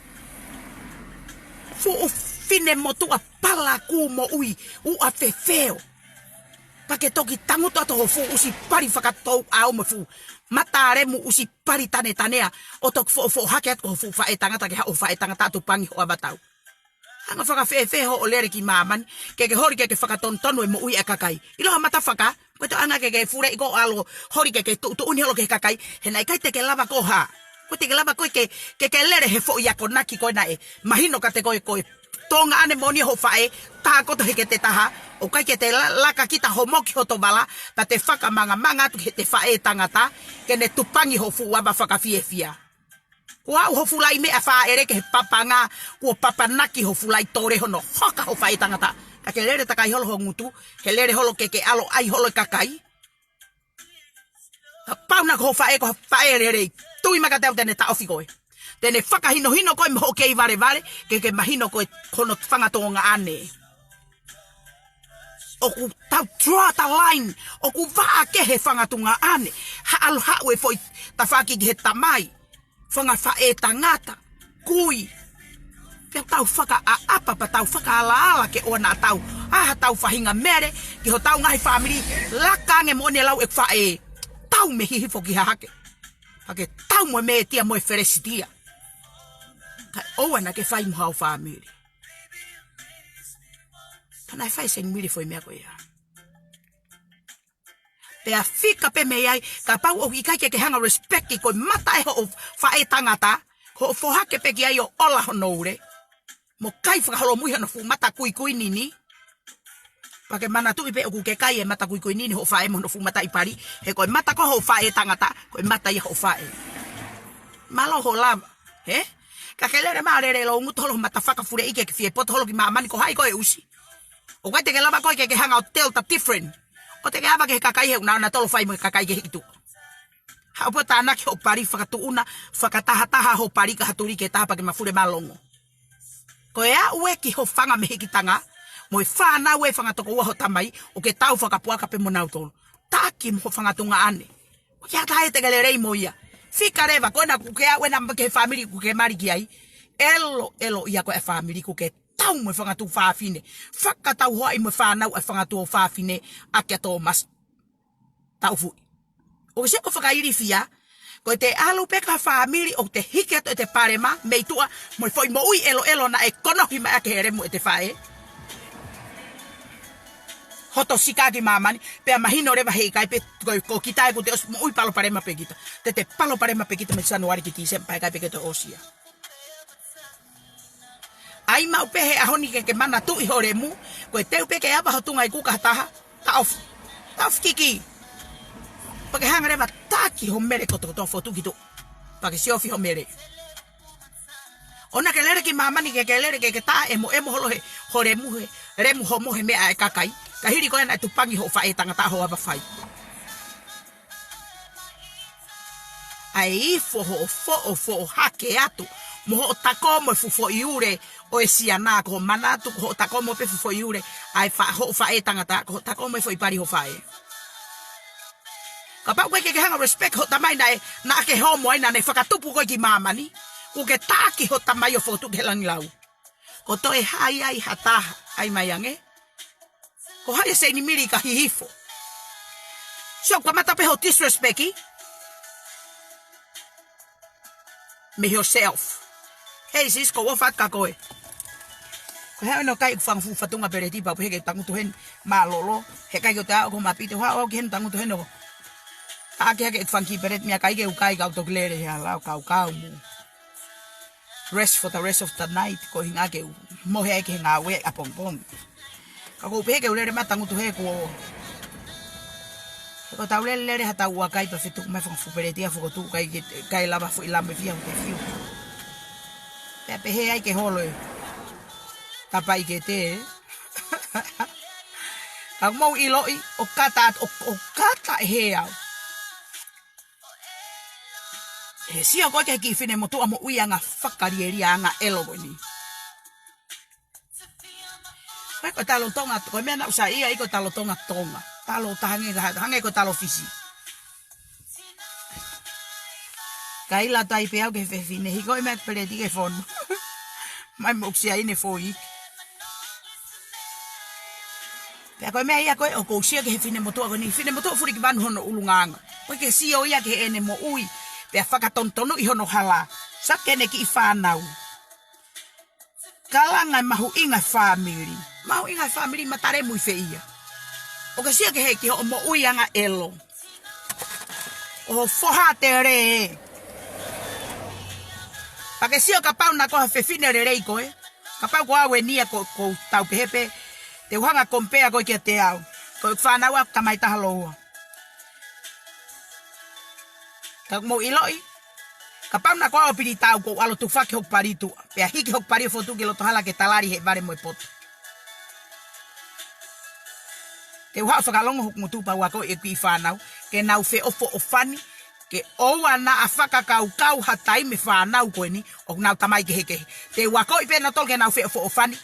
fuʻu fine motuʻa palakū moʻui, uʻa fefeo. Pea ke toki tangutu atu ho fuʻu ʻusi pali fakatouʻau mo e fuʻu mata lemu ʻusi pali tanetanea, ʻo toki foʻofoʻo hake atu ki ho fuʻu faʻētangata, ke haʻu ho faʻētangata ʻo tupangi ho ʻavatau. Anga fakafēfē hoʻo lele ki māmani, ke ke holi ke ke fakatonutonu e moʻui ʻa e kakai? ʻIlo ha mata faka, ko e toʻanga ke ke fuleʻi ko alo, holi ke ke tuʻutuʻuni holo ki he kakai, he naʻe ʻikai te ke lava ko ha. ʻOku ʻikai te ke lava ko e ke, ke ke lele he foʻi akonaki ko ē naʻe mahino kiate koe ko e Tonga ʻane moʻoni hoʻo faʻē, taha koto he ke te taha, ʻoku ʻikai ke te la-, laka kita homo ki hoto vala, pea te fakamangamanga atu ki heʻete faʻētangata, ke ne tupangi ho fuʻu ava fakafiefia. Kuo aʻu ho fuʻu laʻi meʻa fāʻele ki he papanga, kuo papanaki ho fuʻu laʻi tole hono hoka ho faʻētangata. Ka ke lele takai holo ho ngutu, he lele holo ke ke ʻalo ʻai holo e kakai. Kapau naʻa ko ho faʻē ko ha faʻē lelei, tui mai kiate au te ne taʻofi koe. Te ne fakahinohino koe mo hoʻo kei valevale, ke ke mahino ko e hono fanga Tonga ʻane. ʻOku tau draw the line, ʻoku vaʻa kehe fanga Tonga ʻane, haʻu ʻalu haʻu e foʻi tafaʻaki ki he tamai, fanga faʻētangata, kui. Pea tau fakaʻaʻapa, pea tau fakaalaala ke ʻoua naʻa tau ʻā ha tau faʻahinga mele ki hotau ngaahi fāmili, laka ange moʻoni e lau ʻeku faʻē, tau mei Hihifo ki Hahake. Pea ke tau mo e mētia mo e felesitia. Kae ʻoua naʻa ke fai mo hao fāmili. Pea naʻe fai ʻe Seinimili e foʻi meʻa ko ia. Pea fika pē mei ai, kapau ʻoku ʻikai ke ke hanga respect ko e mata ʻe hoʻo faʻētangata, hoʻo fohake pē ki ai ʻo ola hono ule. Mo kai fakaholomui hono fuʻu mata kuikui nini. Pea ke manatuʻi pē ʻoku ke kai e mata kuikui nini hoʻo faʻē mo hono fuʻu mata ʻi pali. He ko e mata ko hoʻo faʻētangata, ko e mata ia hoʻo faʻē. Mālō hoʻo lava, he? Ka ke lele mai lele ʻi ho ngutu holo mata fakafuleʻi ke ke fie poto holo ki māmani ko hai koe ʻusi. ʻOku ʻikai te ke lava koe ke ke hanga ʻo tell the different. ʻOku te ke ava ki he kakai he ʻoku nau na tolo fai mo e kakai ke hiki tuʻa. Haʻu pē ʻo tānaki hoʻo pali, fakatuʻuna, fakatahataha hoʻo pali ki ha tuli ke taha pea ke mafuli mālōlō. Ko e aʻu ē ki ho fanga mehikitanga, mo e fānau ē fanga tokoua ho tamai, ʻoku ke tau fakapuaka pē mo nautolu. Taki mo ho fanga Tonga ʻane. ʻOku ʻikai ha taha ia te ke lelei mo ia. Fika leva, ko ena ʻoku ke aʻu ena ki he fāmili ʻoku ke mali ki ai. ʻElo, ʻelo ia ko e fāmili ʻoku ke tau mo e fanga tuofāfine. Fakatauhoaʻi mo e fānau ʻa e fanga tuofāfine ʻa kia Tōmasi Taufuʻi. ʻOku ke sio ko e fakailifia, ko ʻete ʻalu pē ki ha fāmili ʻoku te hiki atu ʻete palema mei tuʻa mo e foʻi moʻui ʻeloʻelo naʻe konohi mai ʻaki he lemu ʻete faʻē. Hoto sika ki māmani, pea mahino leva he ʻikai pē ko, ko kita ē ʻoku te ʻosi moʻui palopalema pē kita. Te te palopalema pē kita mei Sānuali ki Tīsema pea ʻikai pē ke te ʻosi ia. ʻAi maʻu pē he ʻaho ni ke ke manatuʻi ho lemu, ko e teu pē ke ava ho tunga ʻi kuka ha taha, taʻofi, taʻofi kiki. Pea ke hanga leva taki ho mele kotokotoa fotu ki tuʻa. Pea ke siofi ho mele. ʻOua naʻa ke lele ki māmani ke ke lele ke ke taʻemoʻemo holo he, ho lemu he, lemu homo he meʻa ʻa e kakai. Ka hili ko ē naʻe tupangi hoʻo faʻētangata hoʻo ava fai. ʻAi ifo hoʻo foʻofoʻo hake atu mo hoʻo tako mo e fuʻu foʻi ule ʻo e siana, ko hoʻo manatu ko hoʻo tako mo pē fuʻu foʻi ule ʻa e fa-, hoʻo faʻētangata, ko hoʻo tako mo e foʻi pali ho faʻē. Kapau ʻoku ʻikai ke ke hanga respect ho tamai naʻe, naʻa ke homo ai naʻa ne fakatupu koe ki māmani, ʻoku ke taki ho tamai ʻo fokotuʻu ki he langilau. Ko toe hai ai ha taha, ʻai mai ange. Ko hai ʻa Seinimili ka Hihifo. Sio, kamata pē hoʻo disrespect. Mei hoʻo self. Hei sis, ko ʻofa ka koe. Ko hai ʻoku kai ʻeku fanga fuʻu fatunga peleti pea u pehē ke tangutu heni mālōlō. He ʻikai ke u te aʻu ko mapito ha o ki heni tangutu heni ʻo. Ka ake ake ʻeku fanga kiʻi peleti meʻakai ke u kai kau toki lele he ʻalu ʻo kaukau mo rest for the rest of the night, ko hinga ke u mohe ai ki he ngāue ʻapongipongi. Ka ʻoku ou pehē ke u lele mai tangutu he kuo. He ko ʻetau lele lele ha tau ua kai pea fetuku mai fanga fuʻu peleti ʻa fokotuʻu kai ke, kai lava foʻi lame fia ʻo te fiu. Pea pehē ai ke holo e. Ka pai ke te. Ka mou ʻiloʻi, ʻo kata at-, ʻo, ʻo kata ʻe he au. He sio ko ē ki he kiʻi finemotuʻa moʻui anga fakalielia anga ʻelo ko eni. Ko e ko e talo Tonga, ko e meʻa naʻa ku saiʻia ai ko e talo Tonga Tonga. Talo taha ange ka hangē ko e talo Fisi. Ka ʻilo atu ai pē au ki he fefine, hiko e meʻa peleti ki he fonu. Mai mo ʻusia ʻi he foʻi. Pea ko e meʻa ia ko ē ʻoku ou sio ki he finemotuʻa ko eni, finemotuʻa Fulikivanu hono ʻulungaanga. ʻOku ʻikai ke sio ia ki heʻene moʻui, pea fakatonutonuʻi hono hala. Sio ki heʻene kiʻi fānau. Kalanga e mahuʻinga e fāmili. Mahuʻinga e fāmili, matalemu ʻi fē ia. ʻOku ke sio ki he, ki hoʻo moʻui angaʻelo. ʻO foha tele. Pea ke sio kapau naʻa ko ha fefine lelei koe. Kapau ko au eni ia ko, ko u tau pehē pē. Te u hanga compare koe kiate au. Ko e fānau ʻaku tamai taha lōua. Ka mou ʻiloʻi. Kapau naʻa ko au ʻa Pilitau ko u ʻalu ʻo tufaki hoku pali tuʻa. Pea hiki hoku pali ʻo fotu ki loto hala ke talali he vale mo e poto. Te u haʻu fakalongo hoku ngutu pea u ako ʻeku kiʻi fānau. Ke nau feʻofoʻofani. Ke ʻoua naʻa fakakaukau ha taimi e fānau ko eni. ʻOku nau tamai kehekehe. Te u ako ʻi pē nautolu ke nau feʻofoʻofani.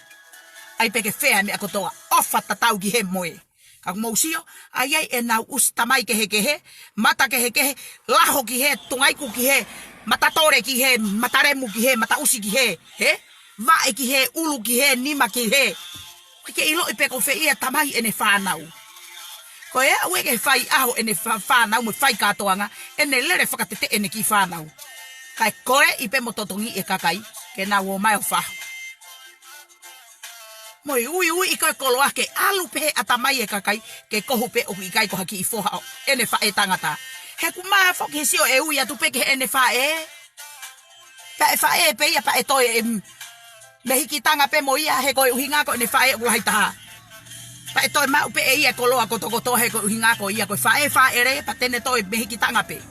ʻAi pē ke fea meʻa kotoa. ʻOfa tatau ki he moe. Ka mou sio, ʻa ia ʻenau ʻusi tamai kehekehe, mata kehekehe, laho ki hē, tungaiku ki hē, matatole ki hē, matalemu ki hē, mataʻusi ki hē, hē? Vaʻe ki hē, ʻulu ki hē, nima ki hē. ʻOku ʻikai ke ʻiloʻi pe ko fē ia tamai ʻene fānau. Ko e aʻu ē ki he faiʻaho ʻene fā-, fānau mo e fai kātoanga, ʻene lele fakateteʻe ʻene kiʻi fānau. Kae koeʻuhi pē mo totongi e kakai, ke nau ō mai ʻo fahu. Mo e uiuiʻi ko e koloa ke ʻalu pē he ʻatamai e kakai ke kohu pē ʻoku ʻikai ko ha kiʻi foha ʻo ʻene faʻē tangata. He ʻoku mā foki he sio ʻe ui atu pē ki heʻene faʻē. Pea ʻe faʻē pē ia pea ʻe toe ʻe mehikitanga pē mo ia he ko e ʻuhinga ko ʻene faʻē ʻoku lahi taha. Pea ʻe toe maʻu pē ʻe ia e koloa kotokotoa he ko e ʻuhinga ko ia ko e faʻē fāʻele pea te ne toe mehikitanga pē.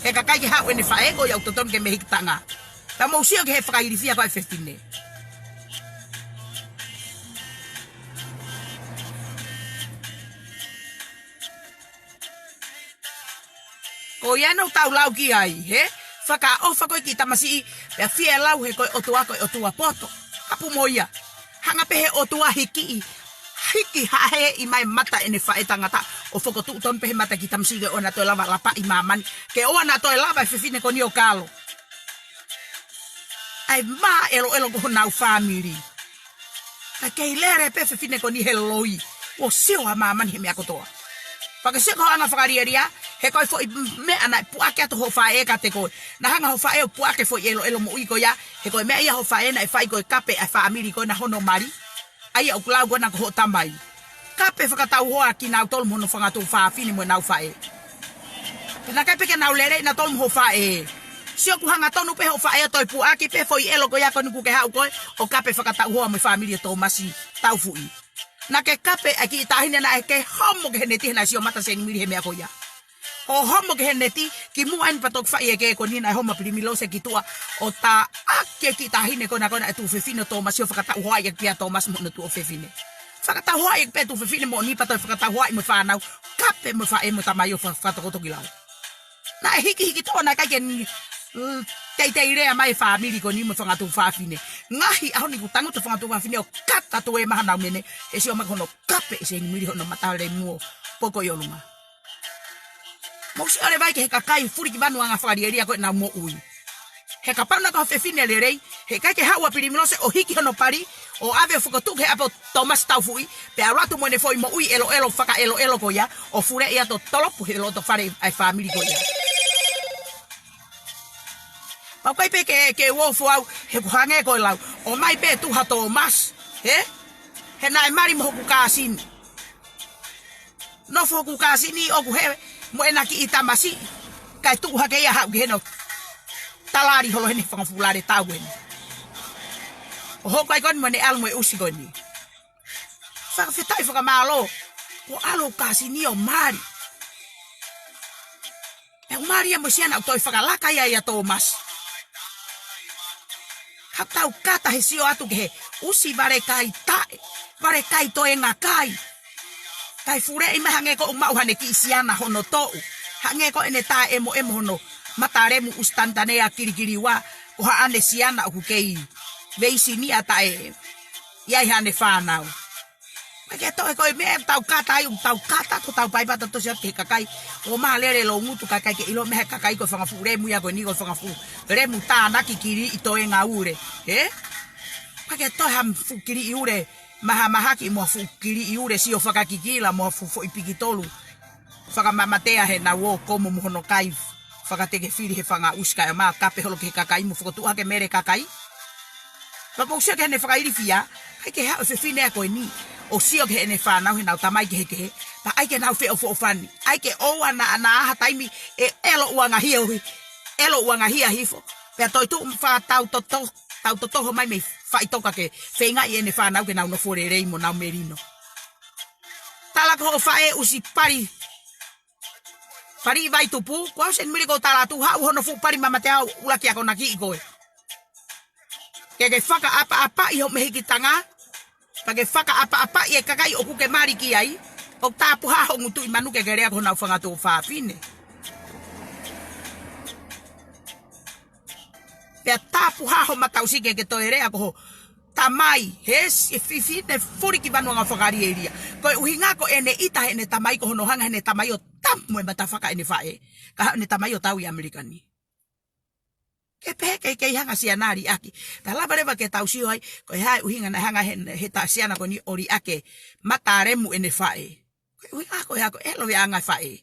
He kakai ke haʻu ʻene faʻē ko ia ʻoku totonu ke mehikitanga. Pea mou sio ki he fakailifia ko ē e fefine. Ko ia naʻa tau lau ki ai, hē? Fakaʻofa ko ē ki he tamasiʻi, pea fie lau he ko e ʻOtua ko e ʻOtua poto. Kapu mo ia. Hanga pē he ʻOtua hiki, hiki haʻeʻi mai mata ʻene faʻē tangata, ʻo fokotuʻu tonu pē he mata e kiʻi tamasiʻi ke ʻoua naʻa toe lava lapaʻi māmani. Ke ʻoua naʻa toe lava e fefine ko eni ʻo kalo. ʻAi mā ʻeloʻelo ko honau fāmili. Ka kei lele pē fefine ko eni he loi. ʻO sio ʻa māmani he meʻa kotoa. Pea ke sio ko e anga fakalielia, he ko e foʻi meʻa naʻe puʻaki atu hoʻo faʻē kiate koe. Naʻe hanga hoʻo faʻē ʻo puʻaki e foʻi ʻeloʻelo moʻui ko ia, he ko e meʻa ia hoʻo faʻē naʻe fai ko e kape ʻa e fāmili ko ena hono mali. ʻA ia ʻoku lau ko ena ko hoʻo tamai. Kape fakatauhoa kinautolu mo hono fanga tuofāfine mo ʻenau faʻē. Pea naʻe ʻikai pē ke nau lele nautolu mo hoʻo faʻē. Sio ʻoku hangatonu pē hoʻo faʻē ʻo toe puʻaki pē foʻi ʻelo ko ia ko eni ʻoku ke haʻu koe, ʻo kape fakatauhoa mo e fāmili ʻo Tōmasi Taufuʻi. Naʻa ke kape ʻa e kiʻi taʻahine naʻe ke homo ki he neti he naʻe sio mata Seinimili he meʻa ko ia. ʻO homo ki he neti, kimuʻa eni pea toki fai e kē ko eni naʻe homo ʻa Pilimilose ki tuʻa, ʻo taʻaki e kiʻi taʻahine ko ena ko ena e tuofefine ʻo Tōmasi ʻo fakatauhoaʻi ʻaki pē ʻa Tōmasi mo hono tuofefine. Fakatauhoaʻi ʻaki pē tuofefine moʻoni pea toe fakatauhoaʻi mo e fānau, kape mo e faʻē mo e tamai ʻo fa-, fakatokotoki lau. Naʻe hikihiki toʻo naʻe ʻikai ke ni, mm, teitei lea mai e fāmili ko eni mo e fanga tuofāfine. Ngaahi ʻaho ni kuo tangutu e fanga tuofāfine ʻo kata tuʻu ʻe maha nau mene, he sio mai ko hono kape ʻe Seinimili hono mata lemu ʻo poko ʻi ʻolunga. Mou sio leva ki he kakai Fulikivanu anga fakalielia ko ʻenau moʻui. He kapau naʻa ko ha fefine lelei, he ʻikai ke haʻu ʻa Pilimilose ʻo hiki hono pali, ʻo ʻave ʻo fokotuʻu ki he ʻapi ʻo Tōmasi Taufuʻi, pea ʻalu atu mo ʻene foʻi moʻui ʻeloʻelo fakaʻeloʻelo ko ia, ʻo fuleʻi ʻo tolopu he loto fale ʻa e fāmili ko ia. Pau kai pē ke, ke uofo au, he ʻoku hangē ko e lau, ʻomai pē tuha Tōmasi, hē? He naʻe mali mo hoku kāsini. Nofo hoku kāsini ʻoku hē mo ʻena kiʻi tamasiʻi. Kae tuʻu hake ia haʻu ki heni ʻo talali holo heni he fanga fuʻu lale tau eni. ʻO hoko ai ko eni mo ʻene ʻalu mo e ʻusi ko eni. Fakafetaʻi fakamālō. Kuo ʻalu hoku kāsini ʻo mali. ʻE mali ia mo e siana ʻoku toe fakalaka ia ʻia Tōmasi. Ka tau kata he sio atu ki he ʻusi vale kai taʻe, vale kai toenga kai. Kae fuleʻi mai hangē ko ʻoku maʻu haʻane kiʻi siana hono toʻu. Hangē ko ʻene taʻeʻemoʻemo hono mata lemu ʻusi tanitani ʻa kilikili ua, ko haʻane siana ʻoku kei veisini ʻa taʻe ʻi ai haʻane fānau. Pea ke toe ko e meʻa ʻoku tau kata ai, ʻoku tau kata, ko tau paipata tosi atu ki he kakai. ʻO mā lele loungutu kakai ke ʻilo meʻa he kakai ko e fanga fuʻu lemu ia ko eni ko e fanga fuʻu lemu tānaki kiliʻi toenga ule. Hē? Pea ke toe ha fuʻu kiliʻi ule. mahamahaki mo ha fuʻu kiliʻi ule sio fakakikila mo ha fuʻu foʻi pikitolu fakamamatea heʻenau ō komo mo hono kai fakateke fili he fanga ʻusi kae ʻomai kape holo ki he kakai mo fokotuʻu hake mele kakai. Pea mou sio ki heʻene fakailifia, ʻai ke haʻu e fefine ko eni ʻo sio ki heʻene fānau heʻenau tamai kehekehe, pea ʻai ke nau feʻofoʻofani, ʻai ke ʻoua naʻa, naʻa ha taimi ʻe ʻelo ʻuangahia ohi, ʻelo ʻuangahia hifo. Pea toe tuʻu fakatau toto, tau totoho mai mei faʻitoka ke feingaʻi ʻene fānau ke nau nofo lelei mo nau melino. Tala ko hoʻo faʻē ʻusi pali, pali vai tupu, ko au Senimili ko tala atu haʻu hono fuʻu pali mamatea ʻuluaki akonakiʻi koe. Ke ke fakaʻapaʻapaʻi ho mehikitanga, pea ke fakaʻapaʻapaʻi e kakai ʻoku ke mali ki ai, ʻo tāpuhā ho ngutu ʻi manu ke ke lea ko honau fanga tuofāfine. Pea tāpuhā ho mataʻusi ke ke toe lea ko ho tamai, he si-, fefine fuli ki vanua nga fakalielia. Ko e ʻuhinga ko ʻene ʻita heʻene tamai ko hono hanga heʻene tamai ʻo tapu mo e matafaka ʻene faʻē. Ka haʻu ʻene tamai ʻo tau ʻi ʻAmelika ni. Ke pehē ke, ke hanga siana liʻaki. Pea lava leva ke tau sio ai, ko e hā e ʻuhinga naʻe hanga he, he ta siana ko eni ʻo liʻaki e mata lemu ʻene faʻē. Ko e ʻuhinga ko e hā ko e ʻelo ia ʻa e anga faʻē.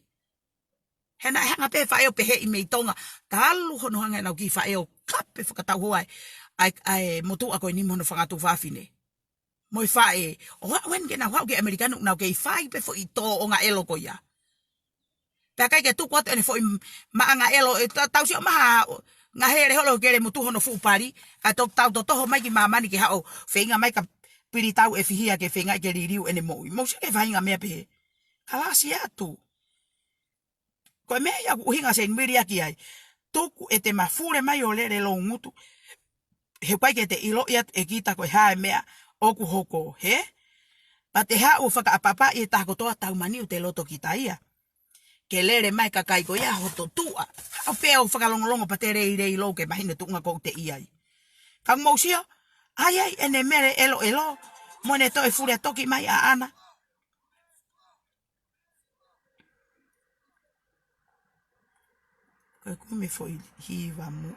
He naʻe hanga pē faʻē ʻo peheʻi mei Tonga. Talu hono hanga ʻenau kiʻi faʻē ʻo kape fakatauhoa ai, ʻa e, ʻa e motuʻa ko eni mo hono fanga tuofāfine. Mo e faʻē, ʻo aʻu eni ke nau haʻu ki ʻAmelika ni ʻoku nau kei fai pē foʻi tōʻonga ʻelo ko ia. Pea ʻikai ke tuku atu ʻene foʻi m-, maʻanga ʻelo, ʻe ta-, tau sio mai ha, ʻo, ngahele holo ke le motu hono fuʻu pali, ka to-, tau totoho mai ki māmani ke haʻu ʻo feinga mai ka pili tau ʻe fihia ke feinga ke liliu ʻene moʻui. Mou sio ki he faʻahinga meʻa pehē. Kalasi atu. Ko e meʻa ia ʻoku ʻuhinga Senimili ia ki ai. Tuku ʻete mafule mai ʻo lele loungutu. He ʻikai ke te ʻiloʻi atu ʻe kita ko e hā e meʻa ʻoku hoko, hē? Pea te haʻu ʻo fakaʻapaʻapaʻi e taha kotoa tau mani ʻo te loto kita ia. Ke lele mai kakai ko ia hoto tuʻa. Haʻu pē ʻo fakalongolongo pea te leilei lou ke mahino tuʻunga ʻoku te ʻi ai. Ka mou sio, ʻai ai ʻene mele ʻeloʻelo, mo ʻene toe fule toki mai ʻaʻana. Ko e kumi foʻi hiva muʻa.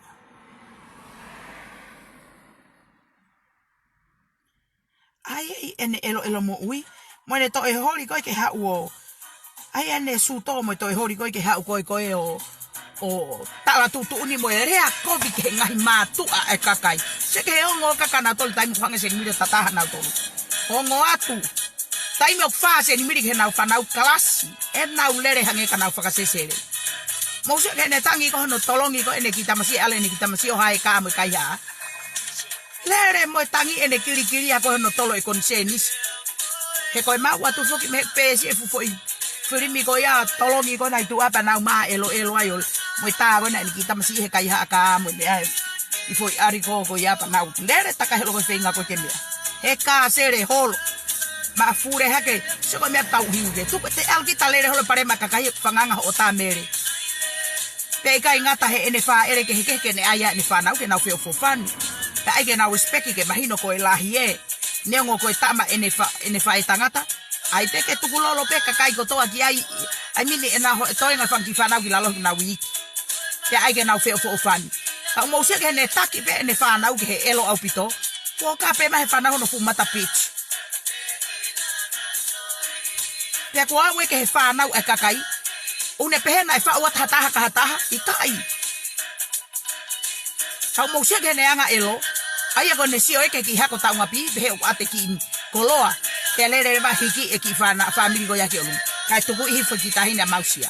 ʻAi ai ʻene ʻeloʻelo moʻui, mo ʻene toe holi ko ē ke haʻu ʻo. ʻAi ʻene sūtō mo e toe holi ko ē ke haʻu ko ē ko ē ʻo, ʻo tala tuʻutuʻuni mo e lea kovi ki he ngaahi mātuʻa e kakai. Sio ki he ongo kaka nautolu taimi ʻoku hanga Senimili ʻo tataha nautolu. Ongo atu. Taimi ʻoku fā Senimili ki heʻenau fānau kalasi, ʻenau lele hangē ka nau fakasesele. Mou sio ki heʻene tangi ko hono tolongi ko ʻene kiʻi tamasiʻi, ʻalu ʻene kiʻi tamasiʻi ʻo hae kā mo e kaihaʻa. Lele mo e tangi ʻene kilikili ʻa ko hono tolo e konisēnisi. He ko e maʻu atu foki mei he pēsi e fuʻu foʻi filimi ko ia tolongi ko ē naʻe tuʻu pē ʻenau mā ʻeloʻelo ai ʻo mo e tā ko ē naʻe ʻene kiʻi tamasiʻi he kaihaʻa kā mo e meʻa ʻi he foʻi ʻaliko ko ia pea nau lele taka helo ko e feinga ko ē ke meʻa. He kasele holo. Mafule hake, sio ko e meʻa tau hiu ke. Tuku te ʻalu kita lele holo pale ma kakai fanganga hoʻo tā mele. Pea ʻikai ngata he ʻene fāʻele kehekehe ke ne ʻai ʻene fānau ke nau feʻofoʻofani. Pea ʻai ke nau respect ke mahino ko e lahi ē. Neongo ko e tama ʻene fa-, ʻene faʻētangata. ʻAi pē ke tukulolo pē kakai kotoa ki ai. ʻAi mini ʻenau ho-, e toenga fanga kiʻi fānau ki lalo ki nau iiki. Pea ʻai ke nau feʻofoʻofani. Ka mou sio ki heʻene taki pē ʻene fānau ki he ʻelo ʻaupito. Kuo kape mai he fānau hono fuʻu mata peach. Pea kuo aʻu ē ki he fānau e kakai. ʻOku ne pehē naʻe faʻu atu ha taha ka ha taha, ʻikai. Ka mou sio ki heʻene anga ʻelo, ʻa ia ko ʻene sio ē ki he kiʻi hako taungapi, pehē ʻoku ʻatā e kiʻi koloa, pea lele leva hiki e kiʻi fāna-, fāmili ko ia ki ʻolunga. Kae tuku ʻi he foʻi kiʻi taʻahine ʻa Mausia.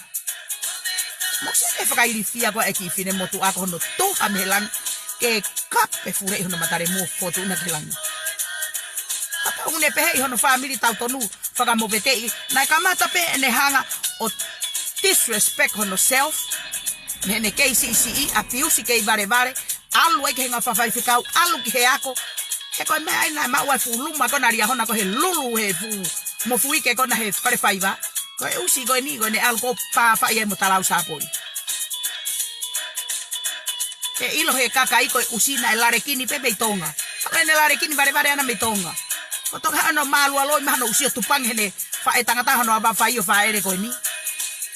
Mou sio ki he fakailifia ko ē e kiʻi finemotuʻa ko hono tuha mei he langi, ke kape fuleʻi hono mata lemu ʻo fotu na ki he langi. Kapau ʻoku ne pehē ʻi hono fāmili tautonu, fakamoveteʻi, naʻe kamata pē ʻene hanga ʻo disrespect hono self, mei heʻene kei siʻisiʻi, apiusi kei valevale, ʻalu ai ki he ngaahi faifekau, ʻalu ki he ako. He ko e meʻa ʻai naʻe maʻu ai e fuʻu luma ko ē naʻe Liahona ko ē he lulu he fuʻu mofuike ko ē naʻe he fale faiva. Ko e ʻusi ko eni ko ʻene ʻalu ko ē pā faʻi ai mo talau sāpoi. Ke ʻilo he kakai ko e ʻusi naʻe lalekini pē mei Tonga. Ko ʻene lalekini valevale ʻana mei Tonga. Ko Tonga hano mālualoi mahalo ʻusi ʻo tupangi heʻene faʻētangata hono ava fai ʻo fāʻele ko eni.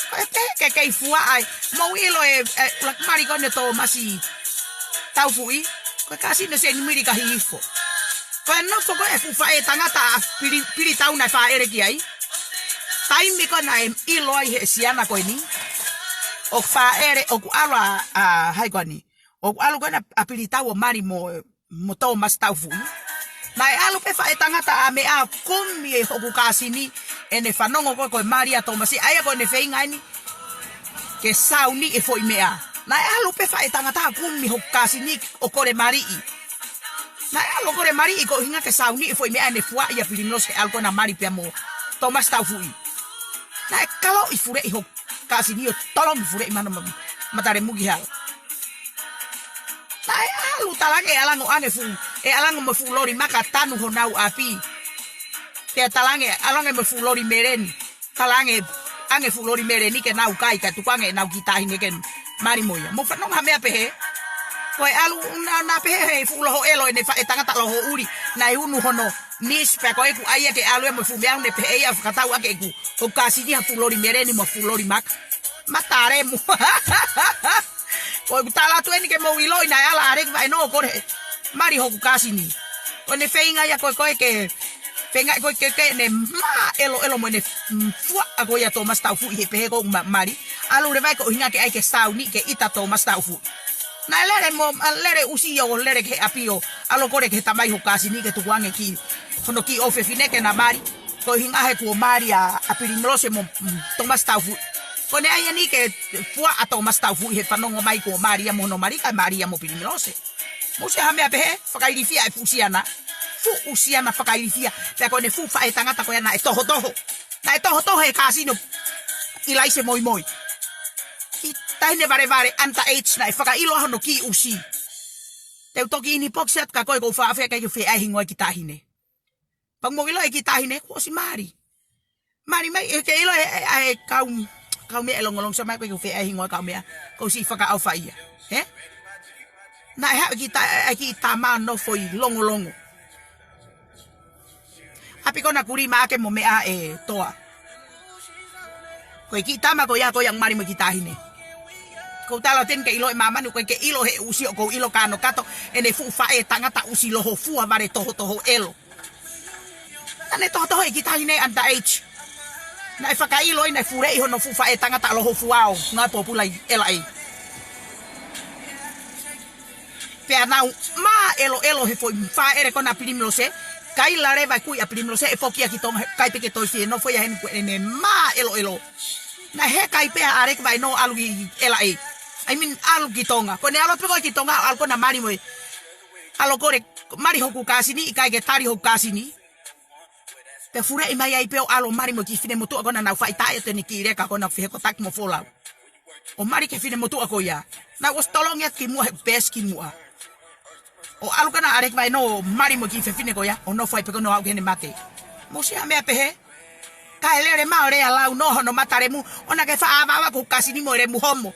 Ko e pehē ke kei fua ai. Mou ʻilo e, e, ʻuluaki mali ko eni ʻo Tōmasi Taufuʻi. Ko e kāsini ʻo Senimili ka hihifo. Ko e nofo ko ē e fuʻu faʻētangata ʻa Pili, Pilitau naʻe fāʻele ki ai. Taimi ko ē naʻe ʻilo ai he siana ko eni ʻoku fāʻele, ʻoku ʻalu ʻa, ʻa, hai ko eni. ʻOku ʻalu ko ena ʻa Pilitau ʻo mali mo, mo Tōmasi Taufuʻi. Naʻe ʻalu pē faʻētangata ʻa meʻa kumi e hoku kāsini ʻene fanongo ko ē ko e mali ʻa Tōmasi, ʻa ia ko ʻene feinga eni ke sauni e foʻi meʻa. Naʻe ʻalu pē faʻētangata kumi hoku kāsini ʻo kole maliʻi. Naʻe ʻalu ʻo kole maliʻi ko e ʻuhinga ke sauni e foʻi meʻa ʻene fuaʻi ʻa Pilimilose he ʻalu ko ena mali pea mo Tōmasi Taufuʻi. Naʻe kaloʻi fuleʻi hoku kāsini ʻo tolongi fuleʻi mano ma, matalemu ki hala. Naʻe ʻalu talange ʻe ʻalu ange fuʻu, ʻe ʻalu ange mo e fuʻu loli maka tanu honau ʻapi. Pea talange ʻe ʻalu ange mo e fuʻu loli meleni. Talange, ange fuʻu loli meleni ke nau kai kae tuku ange ʻenau kiʻi taʻahine ke mali mo ia. Mou fanongo ha meʻa pehē. Ko e ʻalu na, na pehē he fuʻu loho ʻelo ʻene faʻētangata loho ʻuli. Naʻe unu hono nisi pea ko ʻeku ʻai ia ke ʻalu ia mo e fuʻu meʻa ʻoku ne pehē ia fakatau ake ʻeku hoku kāsini ha fuʻu loli meleni mo e fuʻu loli maka. Matalemu. Ko ʻeku tala atu eni ke mou ʻiloʻi naʻe ʻalu ʻa ʻAleki Vaenō ʻo kole mali hoku kāsini. Ko ʻene feinga ia ko ē ko ē ke, feinga ko ē ke, ke ne māʻeloʻelo mo ʻene fuaʻa ko ia Tōmasi Taufuʻi he pehē ko ʻeku ma, mali. ʻAlu leva ia ko e ʻuhinga ke ʻai ke sauni ke ʻita Tōmasi Taufuʻi. Naʻe lele mo, a, lele ʻusi ʻo lele ki he ʻapi ʻo ʻalu ʻo kole ki he tamai hoku kāsini ke tuku ange ki hono kiʻi ʻofefine ke na mali. Ko e ʻuhinga he kuo mali ʻa, ʻa Pilimilose mo, mm, Tōmasi Taufuʻi. Ko ʻene ʻai eni ke fuaʻa Tōmasi Taufuʻi he fanongo mai kuo mali ia mo hono mali kae mali ia mo Pilimilose. Mou sio ha meʻa pehē, fakailifia e fuʻu siana. Fuʻu siana fakailifia. Pea ko ʻene fuʻu faʻētangata ko ia naʻe tohotoho. Naʻe tohotoho he kāsini ʻo ʻIlaise Moimoi. Kiʻi taʻahine valevale under age naʻe fakaʻilo hono kiʻi ʻusi. Te u toki inbox atu kia koe ʻoku ou fakaafeʻi ʻikai ke u fie ʻai hingoa e kiʻi taʻahine. Pea mou ʻilo e kiʻi taʻahine, kuo ʻosi mali. Mali mai, ʻe ke ʻilo e, e, e kau, kau meʻa ʻe Longolongo, sio mai ko ʻeku fie ʻai hingoa e kau meʻa, ʻoku ou siʻi fakaʻofa ia. Hē? Naʻe haʻu e kiʻi ta, e, e kiʻi tama nofo ʻi Longolongo. ʻApi ko ena kulima ake mo meʻa ʻe Toa. Ko e kiʻi tama ko ia, ko ia mali mo e kiʻi taʻahine. ʻOku ou tala atu eni ke ʻilo ʻe māmani, ʻoku ʻikai ke ʻilo he ʻusi ʻoku ou ʻilo kanokato, ʻene fuʻu faʻētangata ʻusi loho fua vale tohotoho ʻelo. Naʻe tohotoho e kiʻi taʻahine under age. Naʻe fakaʻilo ai naʻe fuleʻi hono fuʻu faʻētangata loho fua ʻo ngāue pōpula ʻi L A. Pea nau māʻeloʻelo he foʻi fāʻele ko ena ʻa Pilimilose. Kaila leva e kui ʻa Pilimilose ʻe foki ia ki Tonga, ʻikai pē ke toe fie nofo ia heni ko ʻene māʻeloʻelo. Naʻe hekai pē ʻa ʻAleki Vaenō ʻalu ki L A. I mean, ʻalu ki Tonga. Ko ʻene ʻalu pē ko ē ki Tonga, ʻalu ko ena mali mo e ʻalu ʻo kole mali hoku kāsini, ʻikai ke tali hoku kāsini. Pea fuleʻi mai ai pē ʻo ʻalu ʻo mali mo e kiʻi finemotuʻa ko ena naʻa nau faʻitā ʻi heʻene kiʻi leka ko ena ʻoku fehē ko Taki mo Folau. ʻO mali ki he finemotuʻa ko ia. Naʻe ʻosi tolongi atu kimuʻa he best kimuʻa. ʻO ʻalu ko ena ʻa ʻAleki Vaenō ʻo mali mo e kiʻi fefine ko ia, ʻo nofo ai pē ko ena ʻo aʻu ki heʻene mate. Mou sio ha meʻa pehē. Kae lele mai ʻo lea lau noa hono matalemu, ʻo naʻa ke faʻa avaava ko hoku kāsini mo e lemu homo.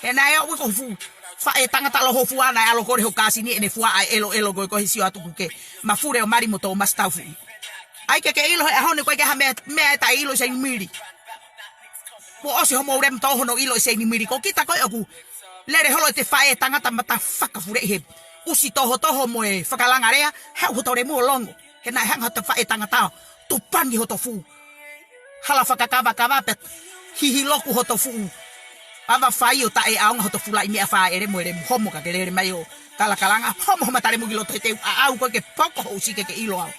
He naʻe ʻoku ʻi ai ko e fuʻu faʻētangata loho fua naʻe ʻalu ʻo kole hoku kāsini ʻene fuaʻa ʻeloʻelo ko ē ko e sio atu ʻoku ke mafuli ʻo mali mo Tōmasi Taufuʻi. ʻAi ke ke ʻilo he ʻaho ni ʻoku ʻikai ke ha meʻa, meʻa ʻe taʻeʻilo ʻe Seinimili. Kuo ʻosi hoʻomou lea mo tō hono ʻilo ʻe Seinimili. Ko kita ko ē ʻoku lele holo ʻete faʻētangata mata fakafuleʻi he ʻusi tohotoho mo e fakalanga lea, haʻu hoto lemu ʻo longo. He naʻe hanga hoto faʻētangata ʻo tupangi hoto fuʻu hala fakakavakava pea hihiloku hoto fuʻu ava fai ʻo taʻeʻaonga hoto fuʻu laʻi meʻa fāʻele mo e lemu homo ka ke lele mai ʻo kalakalanga homo ho matalemu ki loto he teu ʻaʻau ko ē ke poko ho ʻusi ke ke ʻilo au.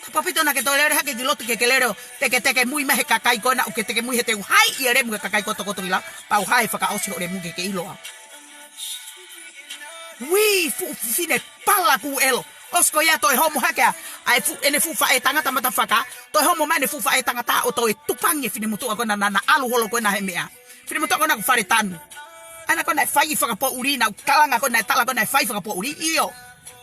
Kapau ʻoku ʻikai te ke toe lele hake ki loto ke ke lele ʻo teketeke mui mai he kakai ko ena ʻoku ke teke mui he teu hai ʻi e lemu ke kakai kotokoto ʻi lau. Pau hai fakaʻosi hoʻo lemu ke ke ʻilo au. Ui, fuʻu fefine palaku ʻelo. ʻOsi ko ia toe homo hake ʻa, ʻa e fuʻu, ʻene fuʻu faʻētangata mata faka, toe homo mai ʻene fuʻu faʻētangata ʻo toe tupangi e finemotuʻa ko ena naʻa na ʻalu holo ko ena he meʻa. Finemotuʻa ko ena ko Faletanu. ʻA ena ko ena ʻe fai fakapoʻuli, naʻa ku kalanga ko ena ʻe tala ko ena ʻe fai fakapoʻuli, ʻio.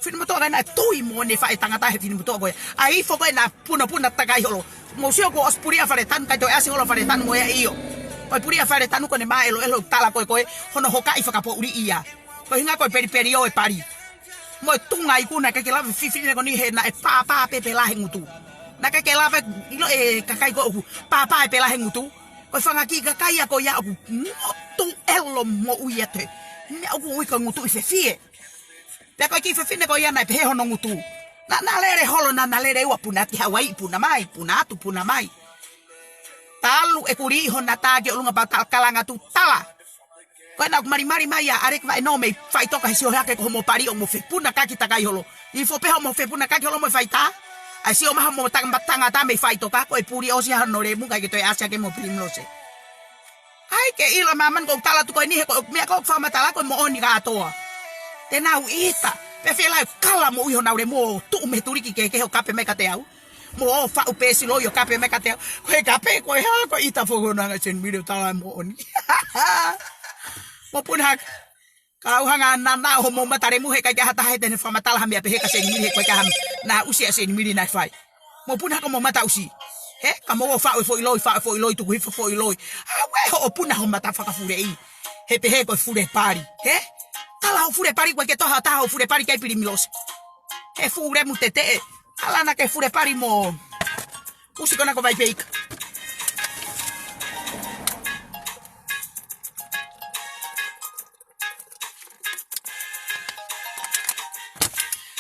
Finemotuʻa ko ena ʻe tui mo ʻene faʻētangata he finemotuʻa ko ia. ʻAi ifo ko ena punapuna takai holo. Mou sio kuo ʻosi puli ʻa Faletanu, ʻikai toe ʻasi holo ʻa Faletanu mo ia ʻio. Ko e puli ʻa Faletanu ko ʻene māʻeloʻelo tala ko ē ko ē, hono hokaʻi fakapoʻuli ia. Ko e ʻuhinga ko e pelipeli ʻo e pali. Mo e tunga ikuna ʻikai ke lava fefine ko eni he naʻe pāpā pē pela he ngutu. Naʻe ʻikai ke lava ʻilo ʻe kakai ko ē ʻoku pāpā e pela he ngutu. Ko e fanga kiʻi kakai ia ko ia ʻoku ngutu ʻelo moʻui atu. Meʻa ʻoku ui ko e ngutu ʻi fefie. Pea ko e kiʻi fefine ko ia naʻe pehē hono ngutu. Naʻa na lele holo, naʻa na lele ua puna atu ki Hauaiʻi, puna mai, puna atu, puna mai. Talu e kulī ʻi hona tā ki ʻolunga pea tala kalanga atu, tala. Ko ena ʻoku malimali mai ʻa ʻAleki Vaʻenoa mei Faʻitoka he sio hake ko hoʻomo pali ʻoku mo fepunakaki takai holo. Hifo pē hoʻomo fepunakaki holo mo e faitā. ʻAi sio mai hoʻomo tanga, tangata mei Faʻitoka ko e puli ʻosi hano lemu kae ke toe ʻasi hake mo Primrose. ʻAi ke ʻilo māmani ʻoku ou tala atu ko eni he ko e meʻa ʻoku ou fakamatala ko e moʻoni kātoa. Te nau ʻita. Pea fēlai kala mo ʻi honau lemu ʻo tuʻu mei he tuliki kehekehe ʻo kape mai kiate au. Mo ʻo faʻu pē siloi ʻo kape mai kiate au. Ko e kape, ko e hā, ko e ʻita foki hono hanga ʻe Senimili ʻo tala moʻoni. Mo puna hake. Ka u hanga nana ʻo hoʻomo mata lemu he ʻikai ke ʻi ai ha taha he te ne fakamatala ha meʻa pehē kia Senimili he ʻikai ke ʻi ai ha meʻa naʻe ʻusi ʻa Senimili naʻe fai. Mo puna hake mo mata ʻusi. He, ka mo ʻo faʻu e foʻi loi, faʻu e foʻi loi, tuku hifo foʻi loi. ʻAuē hoʻo puna hoʻo mata fakafuleʻi. He pehē ko e fule pali. He, tala hoʻo fule pali, ʻoku ʻikai ke toe ʻi ai ha taha hoʻo fule pali ki ai Primrose. He fuʻu lemu teteʻe. Tala naʻa ke fule pali mo. ʻUsi ko ena ko Vaipeika.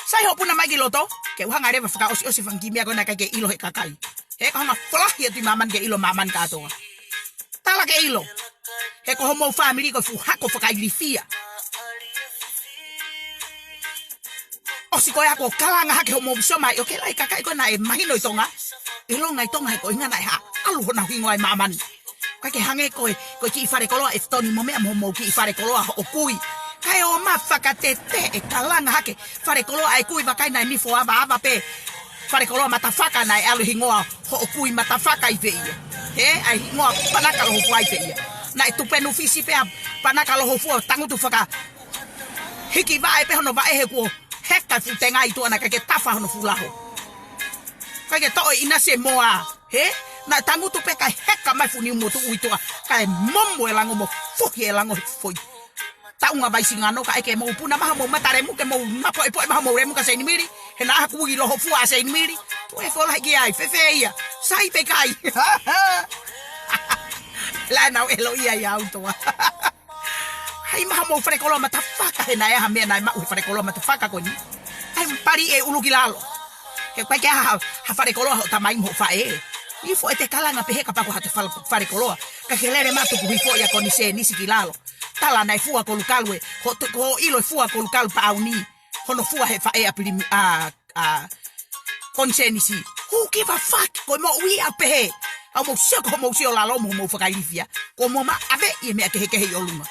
Sai hoʻo puna mai ki loto, ke u hanga leva fakaʻosiʻosi e fanga kiʻi meʻa ko ena ʻikai ke ʻilo he kakai. He ko e hanga folahi atu ʻi māmani ke ʻilo māmani kātoa. Tala ke ʻilo. He ko hoʻomou fāmili ko e fuʻu hako fakailifia. ʻOsi ko ia kuo kalanga hake hoʻomou sio mai, ʻo ke lai kakai ko ena ʻe mahino ʻi Tonga. ʻIlonga ʻi Tonga he ko e ʻuhinga naʻe haʻu honau hingoa ʻi māmani. ʻIkai ke hangē ko e, ko e kiʻi falekoloa ʻEfitoni mo meʻa mo hoʻomou kiʻi falekoloa hoʻo kui. Kae ʻoua ʻe fakateteʻe kalanga hake falekoloa ʻa e kui vakai naʻe nifo avaava pē. Falekoloa Matafaka naʻe ʻalu hingoa hoʻo kui Matafaka ʻi fē ia. He, ʻa e hingoa Panaka Lohofua ʻi fē ia. Naʻe tupenu fisi pē ʻa Panaka Lohofua tangutu faka. Hiki vaʻe pē hono vaʻe he kuo heka fuʻu tenga ʻi tuʻa naʻe ʻikai ke tafa hono fuʻu laho. ʻIkai ke toʻo ʻinasi e moa. He? Naʻe tangutu pē kae heka mai fuʻu niu motuʻu ʻi tuʻa. Kae momo e lango mo fohi e lango he foʻi taunga vai singano kae ke mou puna mai hoʻomou mata lemu ke mou mapoʻepoʻe mai hoʻomou lemu kia Senimili. He naʻa ku ui Lohofua ʻa Senimili. Tuʻu e folahi ki ai, fēfē ia. Sai pe ʻikai. Lae nau ʻelo ia ʻi au toa. ʻAi mai hoʻomou falekoloa Matafaka he naʻe ʻi ai ha meʻa naʻe maʻu he falekoloa Matafaka ko eni. ʻAi pali e ʻulu ki lalo. He ʻikai ke ʻi ai ha, ha falekoloa hoʻo tamai mo hoʻo faʻē. Ifo ʻete kalanga pehē kapau ko haʻate fal-, falekoloa. Ka ke lele mai tuku hifo ia Konisenisi ki lalo. Tala naʻe fua kolukalu e, ho, ho ʻilo e fua kolukalu pauni. Hono fua he faʻē ʻa Pilimi, ʻa, ʻa Konisenisi. Who give a fuck? Ko e moʻui ia pehē. ʻA mou sio ko hoʻomou sio lalo mo hoʻomou fakailifia. Ko mo ma ave ʻi he meʻa kehekehe ʻi ʻolunga.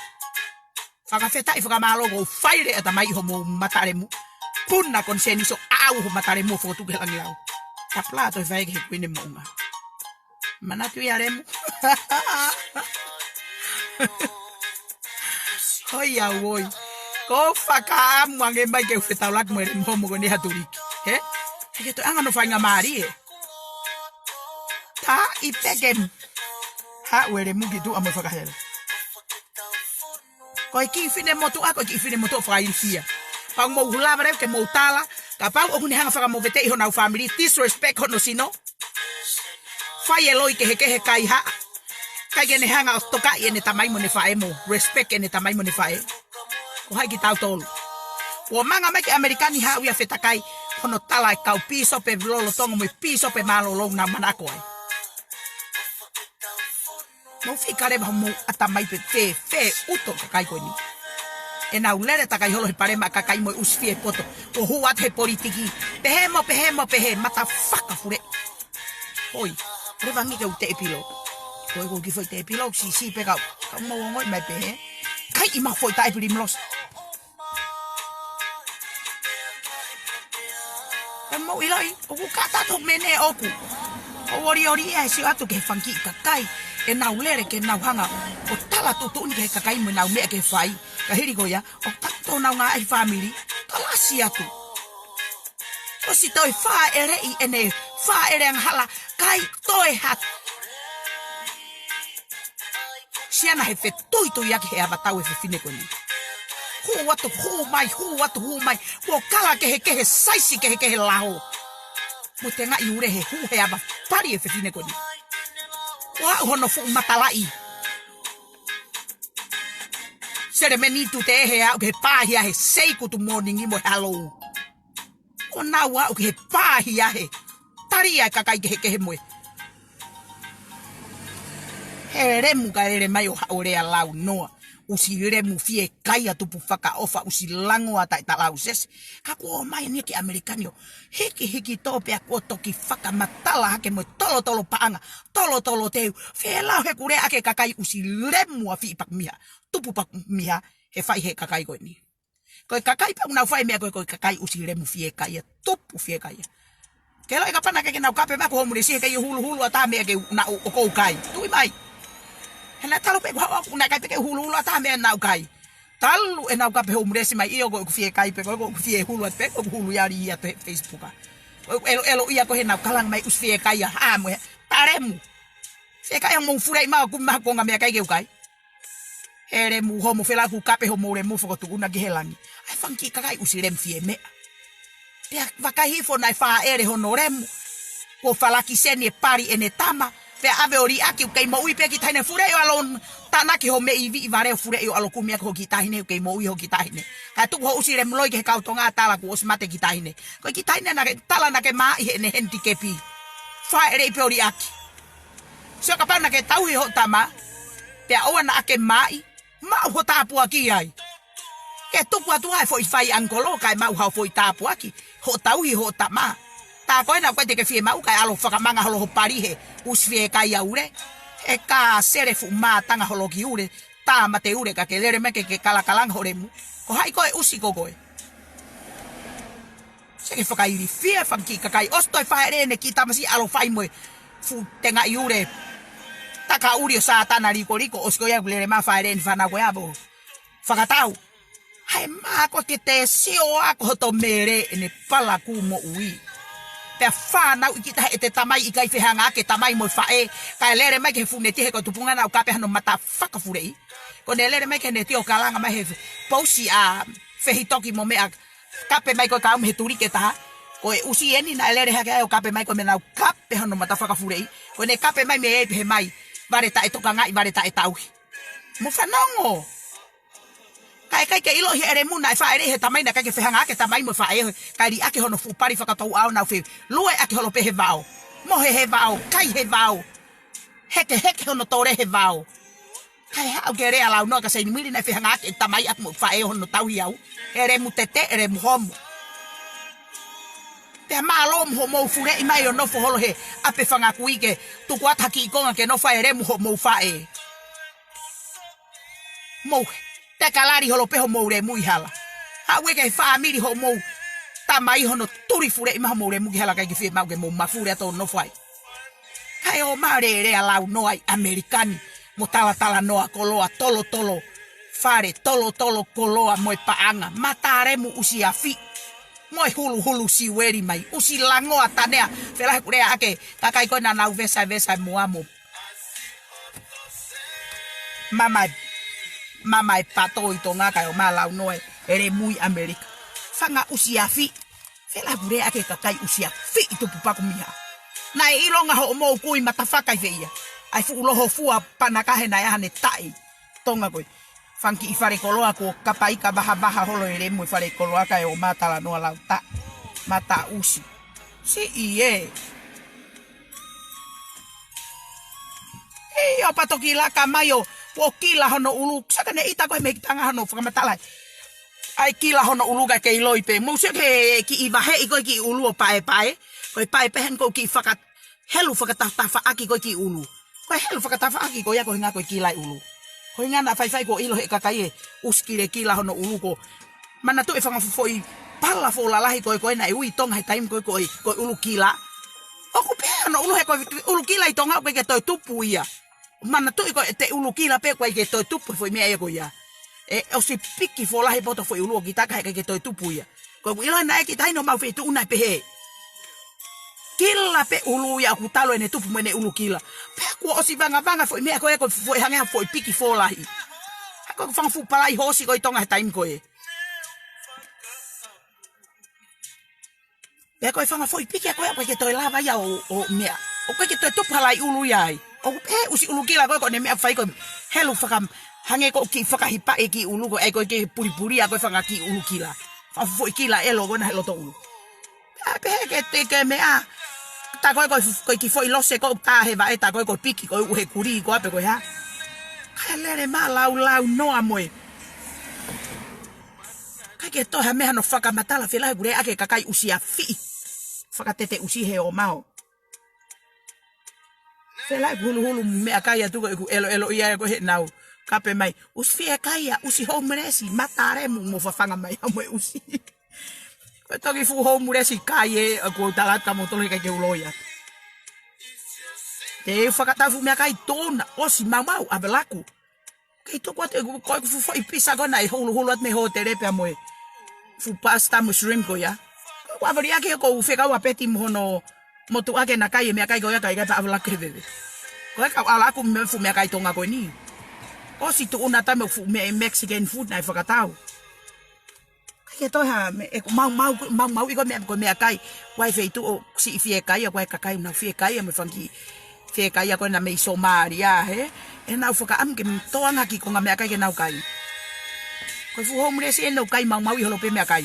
Fakafetaʻi fakamālō ʻoku ou fai lea atu mai hoʻomou mata lemu. Puna Konisenisi ʻo ʻaʻau hoʻo mata lemu ʻo fokotuʻu ki he langilau. Kapula ʻo toe fai ki he Kuini Moʻunga. Manatu ia lemu. Hoi au oi. Ko fakaʻamu ange mai ke u fetaulaki mo e lemu homo ko eni ha tuliki. He? He ke toe anga no faingamālie. Tā i peke. Haʻu e lemu ki tuʻa mo fakahele. Ko e kiʻi finemotuʻa, ko e kiʻi finemotuʻa fakailifia. Pau mou hula vale ke mou tala, kapau ʻoku ne hanga fakamoveteʻi honau fāmili, disrespect hono sino. Fai e loi kehekehe kaihaʻa. ʻIkai ke ne hanga ʻo tokaʻi ʻene tamai mo ʻene faʻē mo respect ʻene tamai mo ʻene faʻē. Ko hai kitautolu. Kuo manga mai ki ʻAmelika ni haʻu ia fetakai, hono tala e kau pīsope lolotonga mo e pīsope mālōlō naʻa manako ai. Mou fika leva hoʻomou ʻatamai pe fē, fē ʻuto kakai ko eni. ʻEnau lele takai holo he palema kakai mo e ʻusi fie poto. Kuo hū atu he politiki. Pehē mo, pehē mo, pehē. Mata fakafule. Hoi. Leva ngi ke u te pilo. Ko e ko ki fo te pilo, si, si pe kau. Kau mau ongoʻi mai pehē. Kai i ma fo i tae pili mlos. Ka mou ʻiloʻi, ʻoku kata to mene ʻoku. ʻO ori ori e sio atu ke fanga kiʻi kakai. ʻEnau lele ke nau hanga. ʻO tala tuʻutuʻuni ke kakai mo ʻenau meʻa ke fai. Ka hili ko ia, ʻo tato nau ngā ai fāmili. Kalasi atu. ʻOsi toe fāʻeleʻi ʻene, fāʻele angahala, kai toe hatu. Siana he fetuitui ake he ava tau e fefine ko eni. Hū atu, hū mai, hū atu, hū mai. Kuo kala kehekehe, saisi kehekehe laho. Mo te ngaʻi ure he hū he ava pali e fefine ko eni. Kuo aʻu hono fuʻu matalaʻi. Selemeni tu te he au ke pāhia he sei kutu mōningi mo he halou. Ko nau aʻu ki he pāhi ahe. Tali ʻa e kakai kehekehe mo e. He lemu ka lele mai ʻo haʻu lea launoa. ʻUsi lemu fiekaia tupu fakaʻofa, ʻusi langoa taʻe talausesi. Ka kuo ʻomai eni ki ʻAmelika ni ʻo hikihiki tō pea kuo toki fakamatala hake mo e tolotolo paʻanga, tolotolo teu. Felau he kulea ake kakai ʻusi lemu ʻa fiʻi pakumiha. Tupu pakumiha he fai he kakai ko eni. Ko e kakai pē ʻoku nau fai meʻa ko e, ko e kakai ʻusi lemu fiekaia, tupu fiekaia. Ke loi kapana ke ke nau kape mai ko homeless he kei huluhulu ʻa taha meʻa ke u-, na u-, ʻoku ou kai. Tuʻi mai. He naʻe talu pē kuo haʻu ʻaku naʻe ʻikai pē ke huluhulu ʻa taha meʻa naʻa ku kai. Talu ʻenau kape homeless mai ʻio ko ʻeku fiekaia pē ko ʻeku fiehulu atu pē ko ʻeku hulu ia ʻi he Facebook ʻa. Ko ʻeku ʻeloʻelo ia ko ē heʻenau kalanga mai ʻusi fiekaia. ʻA mo e. Talemu. Fiekaia mo fuleʻi mai ʻoku maha konga meʻakai ke u kai. He lemu homo felau ʻoku kape homo lemu fokotuʻuna ki he langi. ʻAi fanga kiʻi kakai ʻusi lemu fie meʻa. Pea vakai hifo naʻe fāʻele hono lemu. Kuo falaki seni e pali ʻene tama. Pea ʻave ʻo liʻaki ʻoku kei moʻui pē kiʻi taʻahine fuleʻi ʻo ʻalu tānaki ho meʻi viʻi vale ʻo fuleʻi ʻo ʻalu kumi ʻaki ho kiʻi taʻahine ʻoku kei moʻui ho kiʻi taʻahine. Kae tuku ho ʻusi lemu loi ki he kau Tonga tala kuo ʻosi mate kiʻi taʻahine. Ko e kiʻi taʻahine naʻa ke tala naʻa ke māʻi heʻene handicap. Fāʻeleʻi pē ʻo liʻaki. Sio kapau naʻa ke tauhi hoʻo tama, pea ʻoua naʻa ke māʻi, maʻu ho tāpuaki ai. Ke tupu atu ʻa e foʻi fai ʻangikolo, kae maʻu haʻo foʻi tāpuaki, hoʻo tauhi hoʻo tama. Tā ko ena ʻoku ʻikai te ke fiemaʻu, kae ʻalu ʻo fakamanga holo ho pali he, ʻusi fiekaia ule. He ka sele fuʻu mātanga holo ki ule, tā mate ule ka ke lele mai ke ke kalakalanga ho lemu. Ko hai koe ʻusi ko koe. Seke fakailifia fanga kiʻi kakai ʻosi toe fāʻele ʻene kiʻi tamasiʻi ʻalu ʻo fai mo e fuʻu tengaʻi ule. Takaʻuli ʻo Sātana likoliko ʻosi ko ia ʻoku lele mai fāʻele ʻene fānau ko ia ʻo fakatau. ʻAi mā ko ke te sio ʻa ko hoto mele ʻene palaku moʻui. Pea fānau ʻi kita he ʻete tamai ʻikai fehanga ake tamai mo e faʻē. Kae lele mai ke he fuʻu neti he ko e tupunga naʻa ku kape hano mata fakafuleʻi. Ko ʻene lele mai ke he neti ʻo kalanga mai he pousi ʻa fehitoki mo meʻa Kape mai ko e kau mei he tuliki ʻe taha. Ko e ʻusi eni naʻe lele hake ai ʻo kape mai ko e meʻa naʻa ku kape hono mata fakafuleʻi. Ko ʻene kape mai mei ai pehē mai. Vale taʻe tokangaʻi, vale taʻe tauhi. Mo fanongo. Kae ʻikai ke ʻiloʻi he lemu naʻe fāʻeleʻi he tamai naʻe ʻikai ke fehanga ake tamai mo faʻē. Kae liʻaki hono fuʻu pali fakatouʻau naʻa nau felue ake holo pē he vao. Mohe he vao, kai he vao. Hekeheke hono tole he vao. Kae haʻu ke lea launoa ka saini mili naʻe fehanga ake tamai ʻaku mo faʻē hono tauhi au. He lemu tete, he lemu homo. Pea mālō mo hoʻomou fuleʻi mai ʻo nofo holo he ʻapi fanga kui ke tuku atu ha kiʻi konga ke nofo ai he lemu hoʻomou faʻē. Mou he. Te kalali holo pē hoʻomou lemu ʻi hala. Haʻu ē ke he fāmili hoʻomou tamai hono tuli fuleʻi mai hoʻomou lemu ki hala ʻikai ke fiemaʻu ke mou mafuli atu ʻo nofo ai. Kae ō mai ʻo lea launoa ʻi ʻAmelika ni, mo talatalanoa koloa tolotolo, fale tolotolo koloa mo e paʻanga, mata lemu ʻusi afi, mo e huluhulu siueli mai, ʻusi langoa tanea, felāhekule ake, kakai ko ē naʻa nau vesaevesa e moa mo mamae, mamae pato ʻi Tonga kae ō mai ʻo launoa e lemu ʻi ʻAmelika. Fanga ʻusi afi, felāhekule ake kakai ʻusi afi ʻi tupu pakumiha. Naʻe ʻilonga hoʻomou kui matafaka ʻi fē ia. ʻAi fuʻu loho fua panaka he naʻe ʻa haʻane taʻi. Tonga ko ē. Fanga kiʻi fale koloa ko kapaika vahavaha holo e lemu e fale koloa kae ō mai ʻo talanoa lau ta. Mata ʻusi. Siʻi ē. ʻIo pea toki laka mai ʻo, ʻo kila hono ʻulu. Saka ne ʻita ko ē mei Tonga hono fakamatala. ʻAi kila hono ʻulu ka ke ʻiloʻi pē. Mou sio ki he kiʻi vaheʻi ko ē kiʻi ʻulu ʻo paepae. Ko e paepae heni ko e kiʻi faka-, helu fakatafatafaʻaki ko ē kiʻi ʻulu. Ko e helu fakatafatafaʻaki ko ia ko e ʻuhinga ko e kila e ʻulu. Ko e ʻuhinga naʻa faifai kuo ʻilo he kakai ē ʻusi kile kila hono ʻulu ko. Manatuʻi e fanga foʻi pala foʻou lalahi ko ē ko ē naʻe ui ʻi Tonga he taimi ko ē ko e, ko e ʻulu kila. ʻOku pehē hono ʻulu he ko e ʻulu kila ʻi Tonga ʻoku ʻikai ke toe tupu ia. Manatuʻi ko e te ʻulu kila pē ʻoku ʻikai ke toe tupu e foʻi meʻa ia ko ia. ʻE ʻosi piki foʻou lahi poto foʻi ʻulu ʻo kita ka he ʻikai ke toe tupu ia. Ko ʻeku ʻilo naʻe kiʻi taʻahine ʻo mau feituʻu naʻe pehē. Kila pē ʻulu ia ʻoku talu ʻene tupu mo ʻene ʻulu kila. Pea kuo ʻosi vangavanga foʻi meʻa ko ē ko e foʻi hangē ha foʻi piki foʻou lahi. Ka ko e fanga fuʻu palai hoosi ko ē ʻi Tonga he taimi ko ē. Pea ko e fanga foʻi piki ko ē ʻoku ʻikai ke toe lava ia ʻo, ʻo meʻa. ʻOku ʻikai ke toe tupu ha lai ʻulu ia ai. ʻOku pehē ʻusi ʻulu kila ko ē ko ʻene meʻa fai ko ē. Helu faka-, hangē ko e kiʻi fakahipaʻi e kiʻi ʻulu ko ē ko e kiʻi pulipulia ko e fanga kiʻi ʻulu kila. Fanga foʻi kila ʻelo ko ena he loto ʻulu. ʻA pehē ke te ke meʻa. Tā ko ē ko, ko e kiʻi foʻi lose ko ē tā he vaʻe, tā ko ē ko e piki ko ē ʻuhe kulī ko ē pe ko e hā. Kae lele mai laulau noa mo e. ʻIkai ke toe ha meʻa hano fakamatala, felāveʻi ʻeku lea ʻaki e kakai ʻusi afiʻi. Fakatete ʻusi he ō mai ʻo felāveʻi ʻeku huluhulu meʻakai atu ko ʻeku ʻeloʻelo ia ko ē heʻenau kape mai. ʻUsi fiekaia, ʻusi homeless, mata lemu mo fafanga mai ʻa mo e ʻusi. Ko e toki fuʻu homeless kai ē, ʻoku ou tala atu kia moutolu he ʻikai ke u loi atu. Te u fakatau fuʻu meʻakai tōna, ʻosi maumau, ʻave laku. Kei tuku atu ʻeku, ko ʻeku fuʻu foʻi pisa ko ē naʻe huluhulu atu mei he hōtele pea mo e fuʻu pasta mo e shrimp ko ia. Ko ʻeku ʻave liʻaki he ʻoku ou fekau ʻa Peti mo hono motuʻa ke na kai e meʻakai ko ia kae ʻikai pē ʻave laku he veve. Ko e kau ʻalu ʻaku mo e fuʻu meʻakai Tonga ko eni. ʻOsi tuʻuna atu mo e fuʻu meʻa Mexican food naʻe fakatau. ʻIkai ke toe ha meʻa, ʻeku maumau, maumauʻi ko e meʻa, ko e meʻakai. Ko e feituʻu ʻoku siʻi fiekaia, ko e kakai ʻoku nau fiekaia mo e fanga kiʻi fiekaia ko ena mei Somālia, hē? ʻE nau fakaʻamu ke toʻo ange ha kiʻi konga meʻakai ke nau kai. Ko e fuʻu homeless ʻenau kai maumauʻi holo pē meʻakai.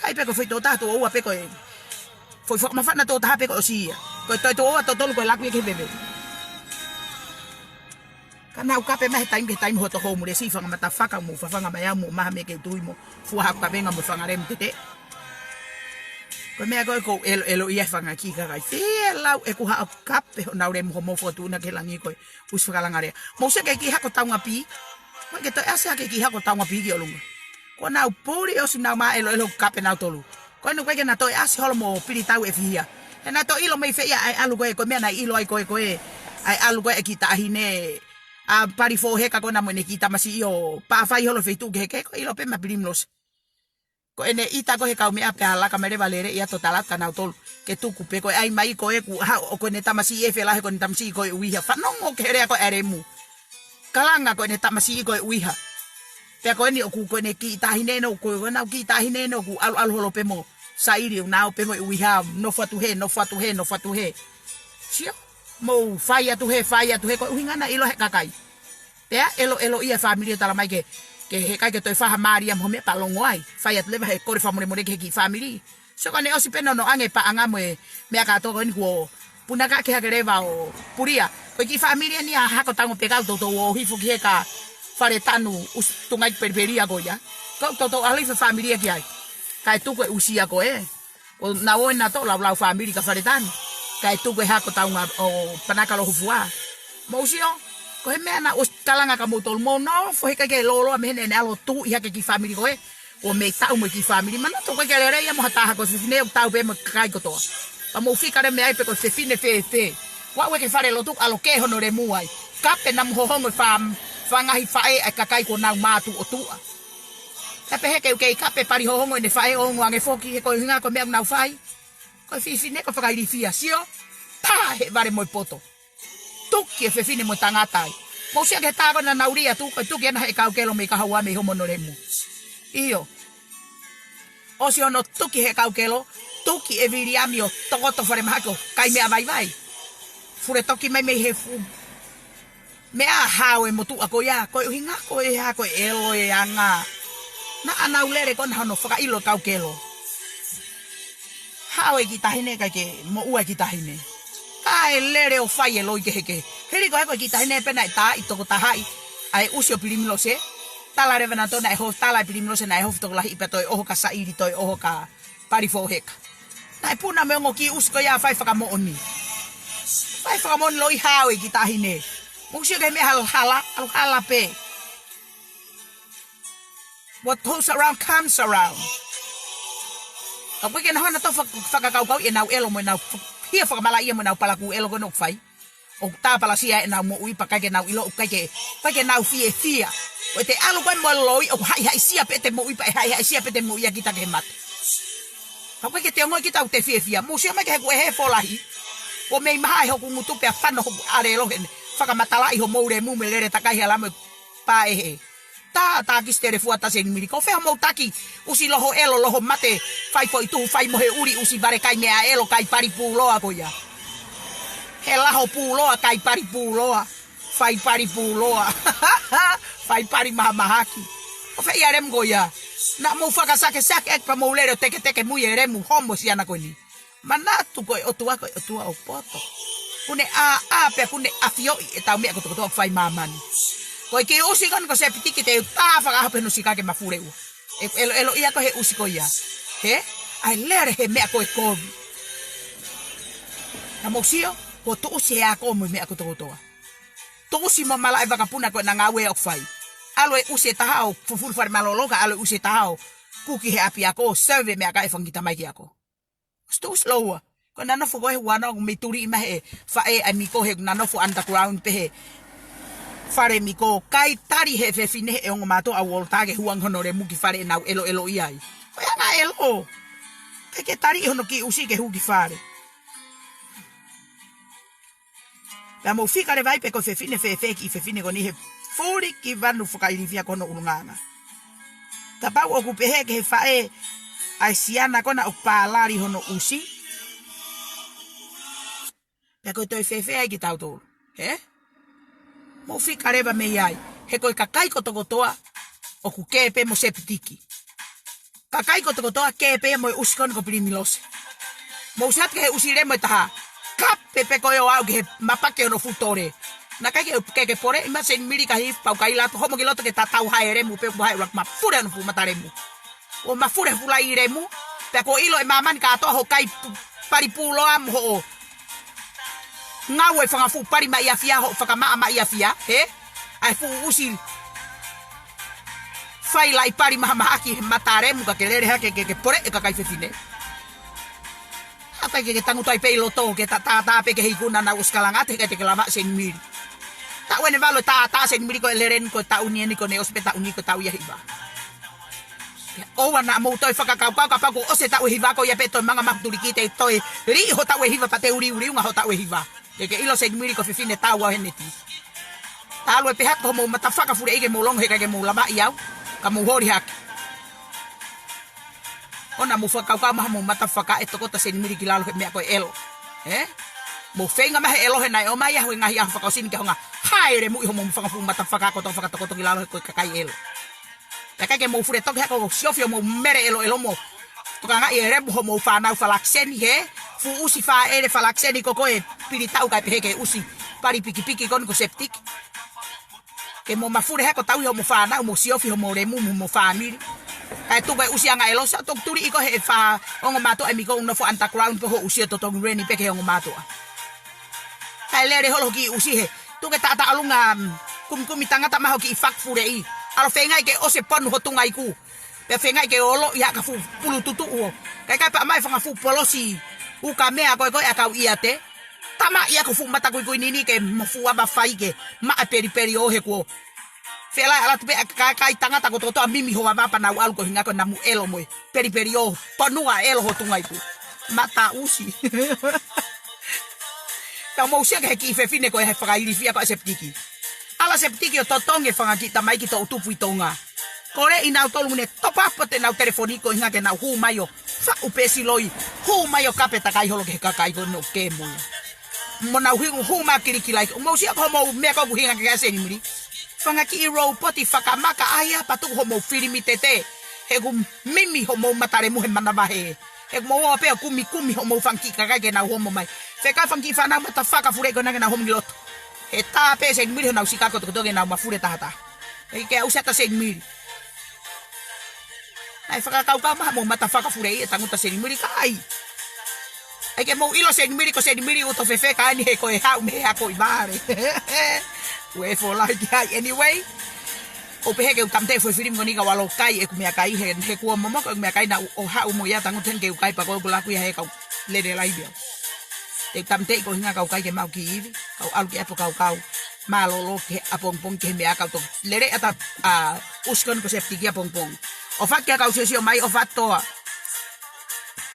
Kai pē ko e foʻi tō taha tō ua pē ko e. Foʻi fakamafana tō taha pē ko e ʻosi ia. Ko e toe tō ua tō tolu ko e laku ia ki he veve. Ka nau kape mai he taimi ki he taimi hoto homeless, fanga matafaka mo fafanga mai au mo maha me ke tui mo fua haku kavenga mo fanga lemu tete. Ko e meʻa ko ē ʻoku ou ʻeloʻelo ia he fanga kiʻi kakai. Fie lau ʻeku haʻu kape honau lemu homo fotu na ke langi ko e ʻusi fakalanga lea. Mou sio ki he kiʻi hako taunga pī. Ko e ke toe ʻasi hake kiʻi hako taunga pī ki ʻolunga. Ko nau puli ʻosi nau mā ʻeloʻelo kape nau tolu. Ko ena ʻoku ʻikai ke na toe ʻasi holo mo pili tau e fihia. He na toe ʻilo mei fē ia ʻa e ʻalu ko ē, ko e meʻa naʻe ʻilo ai ko ē ko ē. ʻA e ʻalu ko ē e kiʻi taʻahine ʻa Pali Foheka ko ena mo ʻene kiʻi tamasiʻi ʻo paʻa fai holo feituʻu kehekehe ko e ʻilo pē maʻa Pilimilose. Ko ʻene ʻita ko ē he kau meʻa pea laka mai leva lele ia to tala atu kia nautolu. Ke tuku pē ko e ʻai mai ko ē kuo haʻu ko ʻene tamasiʻi ʻe felāveʻi ko ʻene tamasiʻi ko e ʻuiha. Fanongo ki he lea ko ē ʻa e lemu. Kalanga ko ʻene tamasiʻi ko e ʻuiha. Pea ko eni ʻoku ko ʻene kiʻi taʻahine ʻena ʻoku ko ʻenau kiʻi taʻahine ʻena ʻoku ʻaluʻalu holo pē mo Saili ʻoku nau pē mo e ʻuiha, nofo atu hē, nofo atu hē, nofo atu hē. Sio? Mou fai atu hē, fai atu hē, ko e ʻuhinga naʻe ʻilo he kakai. Pea ʻeloʻelo ia fāmili ʻo tala mai ke, ke heʻikai ke toe fai ha mālie mo e meʻa pea longo ai. Fai atu leva he kole fakamolemole ki he kiʻi fāmili. Sio ko ʻene ʻosi pē nonoʻange paʻanga mo e meʻa kātoa ko eni kuo punakaʻaki hake leva ʻo pulia. Ko e kiʻi fāmili eni ʻa Hako Taunga pē kau toutou ō hifo ki he ka fale tanu ʻusi tungai pelipelia ko ia. Ko toutou ʻalu hifo fāmili ia ki ai. Kae tuku e ʻusi ia ko ē. ʻO nau ō ʻo nau toʻo laulau fāmili ka fale tanu. Kae tuku e Hako Taunga ʻo panaka lohofua. Mou sio, ko e meʻa naʻa ku ʻosi kalanga kia moutolu mou nofo heʻikai ke lōloa mei heni ʻene ʻalu ʻo tuʻi hake kiʻi fāmili ko ē. ʻO mei taʻu mo e kiʻi fāmili. Manatu ko e ke lele ia mo ha taha ko e fefine ʻoku tau pē mo e kakai kotoa. Pea mou fika leva mei ai pe ko e fefine fēfē. Ua ue ke fale lotu ʻalu ʻo kē hono lemu ai. Kape namu hohongo e fā, fanga ngaahi faʻē ʻa e kakai kuo nau mātuʻotuʻa. Kae pehē ke u kei kape pali hohongo ʻene faʻē ʻo ongo ange foki he ko e ʻuhinga ko e meʻa ʻoku nau fai. Ko e fefine ko e fakailifia sio. Pā he vale mo e poto. Tuki e fefine mo e tangata ai. Mou sio ki he tā ko ē naʻa nau lī atu, ko e tuki ena he kau kelo mei Kahoua mei homo hono lemu. ʻIo. ʻOsi hono tuki he kau kelo, tuki ʻe Viliami ʻo tokoto falemahaki ʻo kai meʻa vaivai. Fule toki mai mei he fuʻu meʻa hao e motuʻa ko ia, ko e ʻuhinga ko e hā ko e ʻelo e anga. Naʻa nau lele ko ena hono fakaʻilo e kau kelo. Hao e kiʻi taʻahine kae ke moʻua e kiʻi taʻahine. Kae lele ʻo fai e loi kehekehe. Hili ko ē ko e kiʻi taʻahine pē naʻe tā ʻi toko tahaʻi ʻa e ʻusi ʻo Pilimilose. Tala leva nautolu naʻe hō, tala ʻe Pilimilose naʻe hō fitoko lahi pea toe ʻoho kia Saili toe ʻoho kia Pali Foheka. Naʻe puna mo e ongo kiʻi ʻusi ko ia fai fakamoʻoni. Fai fakamoʻoni loi hao e kiʻi taʻahine. Mou sio ki he meʻa hala, hala, hala, hala pē. What goes around comes around. Ka ʻoku ʻikai ke nau hanga ʻo fak-, fakakaukauʻi ʻenau ʻelo mo ʻenau f-, hia fakamalaʻia mo ʻenau palakū ʻelo ko ena ʻoku fai. ʻOku tāpalasia ʻenau moʻui pea ʻikai ke nau ʻilo, ʻikai ke, ʻikai ke nau fiefia. Ko ʻete ʻalu ko ē mo e loi, ʻoku haʻihaʻisia pē ʻete moʻui pea ʻe haʻihaʻisia pē ʻete moʻui ʻa kita ki he mate. Ka ʻoku ʻikai ke te ongoʻi kita ʻoku te fiefia. Mou sio mai ki heʻeku ʻehe fōlahi. ʻO mei maha ʻe hoku ngutu pea fano hoku ʻalelo heni. Fakamatalaʻi homou lemu mo e lele takai he ala mo e pā ʻehe. Tā, tā kisi telefua ta seni mili. Ko fē homou taki, ʻusi loho ʻelo, loho mate, fai foʻi tuhu, fai mo he ʻuli, ʻusi vale kai meʻa ʻelo, kai pali pūloa ko ia. He laho pūloa, kai pali pūloa, fai pali pūloa, fai pali mahamahaki. Ko fē ia lemu ko ia. Naʻa mou fakasakesake ʻaki pea mou lele ʻo teketeke mui e lemu homo siana ko eni. Manatu ko e ʻOtua, ko e ʻOtua ʻoku poto. Kuo ne ʻāʻā pea kuo ne ʻafioʻi ʻetau meʻa kotokotoa ʻoku fai ʻi māmani. Ko e kiʻi ʻusi ko eni ko Sepitiki te u tā fakaʻaho pē hono sika ke mafule ua. ʻE ʻeloʻelo ia ko e ʻusi ko ia. Hē? ʻAi lele he meʻa ko e kovi. Ka mou sio, ko e tuʻusi he ako mo e meʻa kotokotoa. Tuʻusi mo malaʻe vakapuna ko e ngāue ʻoku fai. ʻAlu e ʻusi ʻe taha ʻo fufulu fale mālōlō, kae ʻalu e ʻusi ʻe taha ʻo kuki he ʻapiako, serve meʻakai e fanga kiʻi tamaiki ako. Tuʻusi lōua. Ko ʻena nofo ko ē he ua noa ʻoku mei tuli mai he faʻē ʻa e miko he ʻoku na nofo underground pē he fale miko. Kai tali he fefine he ongo mātuʻa ʻa Walter ke huangi hono lemu ki fale ʻenau ʻeloʻelo ʻi ai. Ko e anga ʻelo. Pea ke tali hono kiʻi ʻusi ke hū ki fale. Pea mou fika leva ai pe ko e fefine fēfē kiʻi fefine ko eni he fuli kiʻi vanu fakailifia ko hono ʻulungaanga. Kapau ʻoku pehē ki he faʻē ʻa e siana ko ena ʻoku pālali hono ʻusi. Pea ko e toe fēfē ai kitautolu. Hē? Mou fika leva mei ai. He ko e kakai kotokotoa ʻoku kē pē mo Sepitiki. Kakai kotokotoa kē pē mo e ʻusi ko eni ko Pilimilose. Mou sio atu ki he ʻusi lemu ʻe taha. Kape pē ko ē ʻo aʻu ki he mapaki hono fuʻu tole. Naʻe ʻikai ke u ke ke pole ʻi ma Senimili ka hifu pau kai lato homo ki loto ke tatau hae lemu pē kuo hae ʻuluaki mafule hono fuʻu mata lemu. Kuo mafule fuʻu laʻi lemu. Pea kuo ʻilo ʻe māmani kātoa hoʻo kai pu- pali pūloa mo hoʻo ngāue fanga fuʻu pali maʻiafia, hoʻo fakamaʻa maʻiafia, hē? ʻAi fuʻu ʻusi fai laʻi pali mahamahaki he mata lemu ka ke lele hake ke, ke pole e kakai fefine. ʻA kai ke, ke tangutu ai pē ʻi loto, ke ta- tātā pē ke he ikuna naʻa nau ʻosi kalanga atu, he ʻikai te ke lava Senimili. Taʻu ʻeni valu e tātā Senimili ko e lele ni ko e taʻu ni eni ko ʻene ʻosi pē taʻu ni ko e taʻu ia hiva. ʻOua naʻa mou toe fakakaukau kapau kuo ʻosi e taʻu ʻe hiva ko ia pē toe manga makutuliki te toe liʻi ho taʻu ʻe hiva pea te u liuliunga ho taʻu ʻe hiva. Ke ke ʻilo Senimili ko e fefine tau au he neti. Talu e pehē atu ko hoʻomou mata fakafuleʻi ke mou longo he ʻikai ke mou lavaʻi au, ka mou holi hake. ʻOua naʻa mou fakakaukau mai haʻamou mata fakaʻe tokota Senimili ki lalo he meʻa ko e ʻelo. Hē? Mou feinga mai he ʻelo he naʻe ʻomai ia he ngaahi ʻaho fakaʻosi ni ke hanga hae lemuʻi hoʻomou fanga fuʻu mata fakaʻe kotoa fakatokoto ki lalo he ko e kakai ʻelo. Pea ʻikai ke mou fule toki hako siofi hoʻomou mele ʻeloʻelo mo tokangaʻi e lemu hoʻomou fānau falakiseni hē. Fuʻu ʻusi fāʻele falakiseni ko ko e pili taʻu kae pehē ke ʻusi pali pikipiki ko eni ko Sepitiki. Ke mou mafule hako tauhi hoʻomou fānau mo siofi hoʻomou lemu mo hoʻomou fāmili. Kae tuku e ʻusi anga ʻelo sa toki tuli ʻi ko he fā ongo mātuʻa ʻe miko nofo underground pē hoʻo ʻusi ʻo totongi reni pē ki he ongo mātuʻa. Kae lele holo kiʻi ʻusi hē. Tuku e taʻataʻalunga, mm, kumikumi tangata mai hoʻo kiʻi fakafuleʻi. ʻAlu feingaʻi ke ʻosi e ponu ho tunga iku. Pea feingaʻi ke olo ia ka fuʻu pulu tutuʻu ʻo. Kae kai pea mai fanga fuʻu polosi. Ukamea ko e ko e ʻakau ia te. Tama ia ko fuʻu mata kuikui ni ni ke mo fuʻu ava fai ke. Maʻa pelipeli ʻo he kuo. Fela ala tu pē ʻa e kakai tangata kotokotoa mimi ho ava pea nau ʻalu ko e hinga ko e namu ʻelo mo e. Pelipeli ʻo. Ponua ʻelo ho tunga iku. Mata ʻusi. Ka mou sio ki he kiʻi fefine ko e he fakailifia ko ʻa Sepitiki. ʻAlu ʻa Sepitiki ʻo totongi e fanga kiʻi tamaiki toʻutupu ʻi Tonga. Kole ʻi nautolu ne topa pote nau telefoni ko e hinga ke nau hū mai ʻo faʻu pē siloi. Hū mai ʻo kape takai holo ki he kakai ko eni ʻoku kē mo ia. Mo nau hingu hū mai kilikilai. Mou sio ko hoʻomou meʻa ko ʻoku hinga ke ʻa Senimili. Fanga kiʻi lou poti fakamaka ai a patu ko hoʻomou filimi tete. He ʻoku mimi hoʻomou mata lemu he manava hē. He ʻoku mou ō pē ʻo kumikumi hoʻomou fanga kiʻi kakai ke nau homo mai. Fekau fanga kiʻi fānau mata fakafuleʻi ko ena ke nau homo ki loto. He tā pē Senimili honau sika kotokotoa ke nau mafule tahataha. ʻIkai ke ʻusi atu ʻa Senimili. ʻAi fakakaukau mai haʻamou mata fakafuleʻi e tangutu ʻa Senimili ka ʻai. ʻAi ke mou ʻilo Senimili ko Senimili ʻoku tofefeka eni he ko e haʻu mei he ako ʻi vale. Ue fo lai ki hai anyway. ʻOku pehē ke u tamate fo e filimi ko eni ka ʻoku ʻalu kai ʻeku meʻakai he, he kuo momoko ʻeku meʻakai naʻa ʻoku haʻu mo ia tangutu heni ke u kai pea ko ʻeku laku ia he kau lele lai pea. Te u tamate ko e hinga kau kai ke mau kiʻi ivi, kau ʻalu ki ʻapi ʻo kau kau. Mālōlō ki he ʻapongipongi ki he meʻa kau toki. Lele ʻata, ʻa, ʻusi ko eni ko Sepitiki ʻapongipongi. ʻOfa ki he kau siosio mai, ʻofa atu ʻa.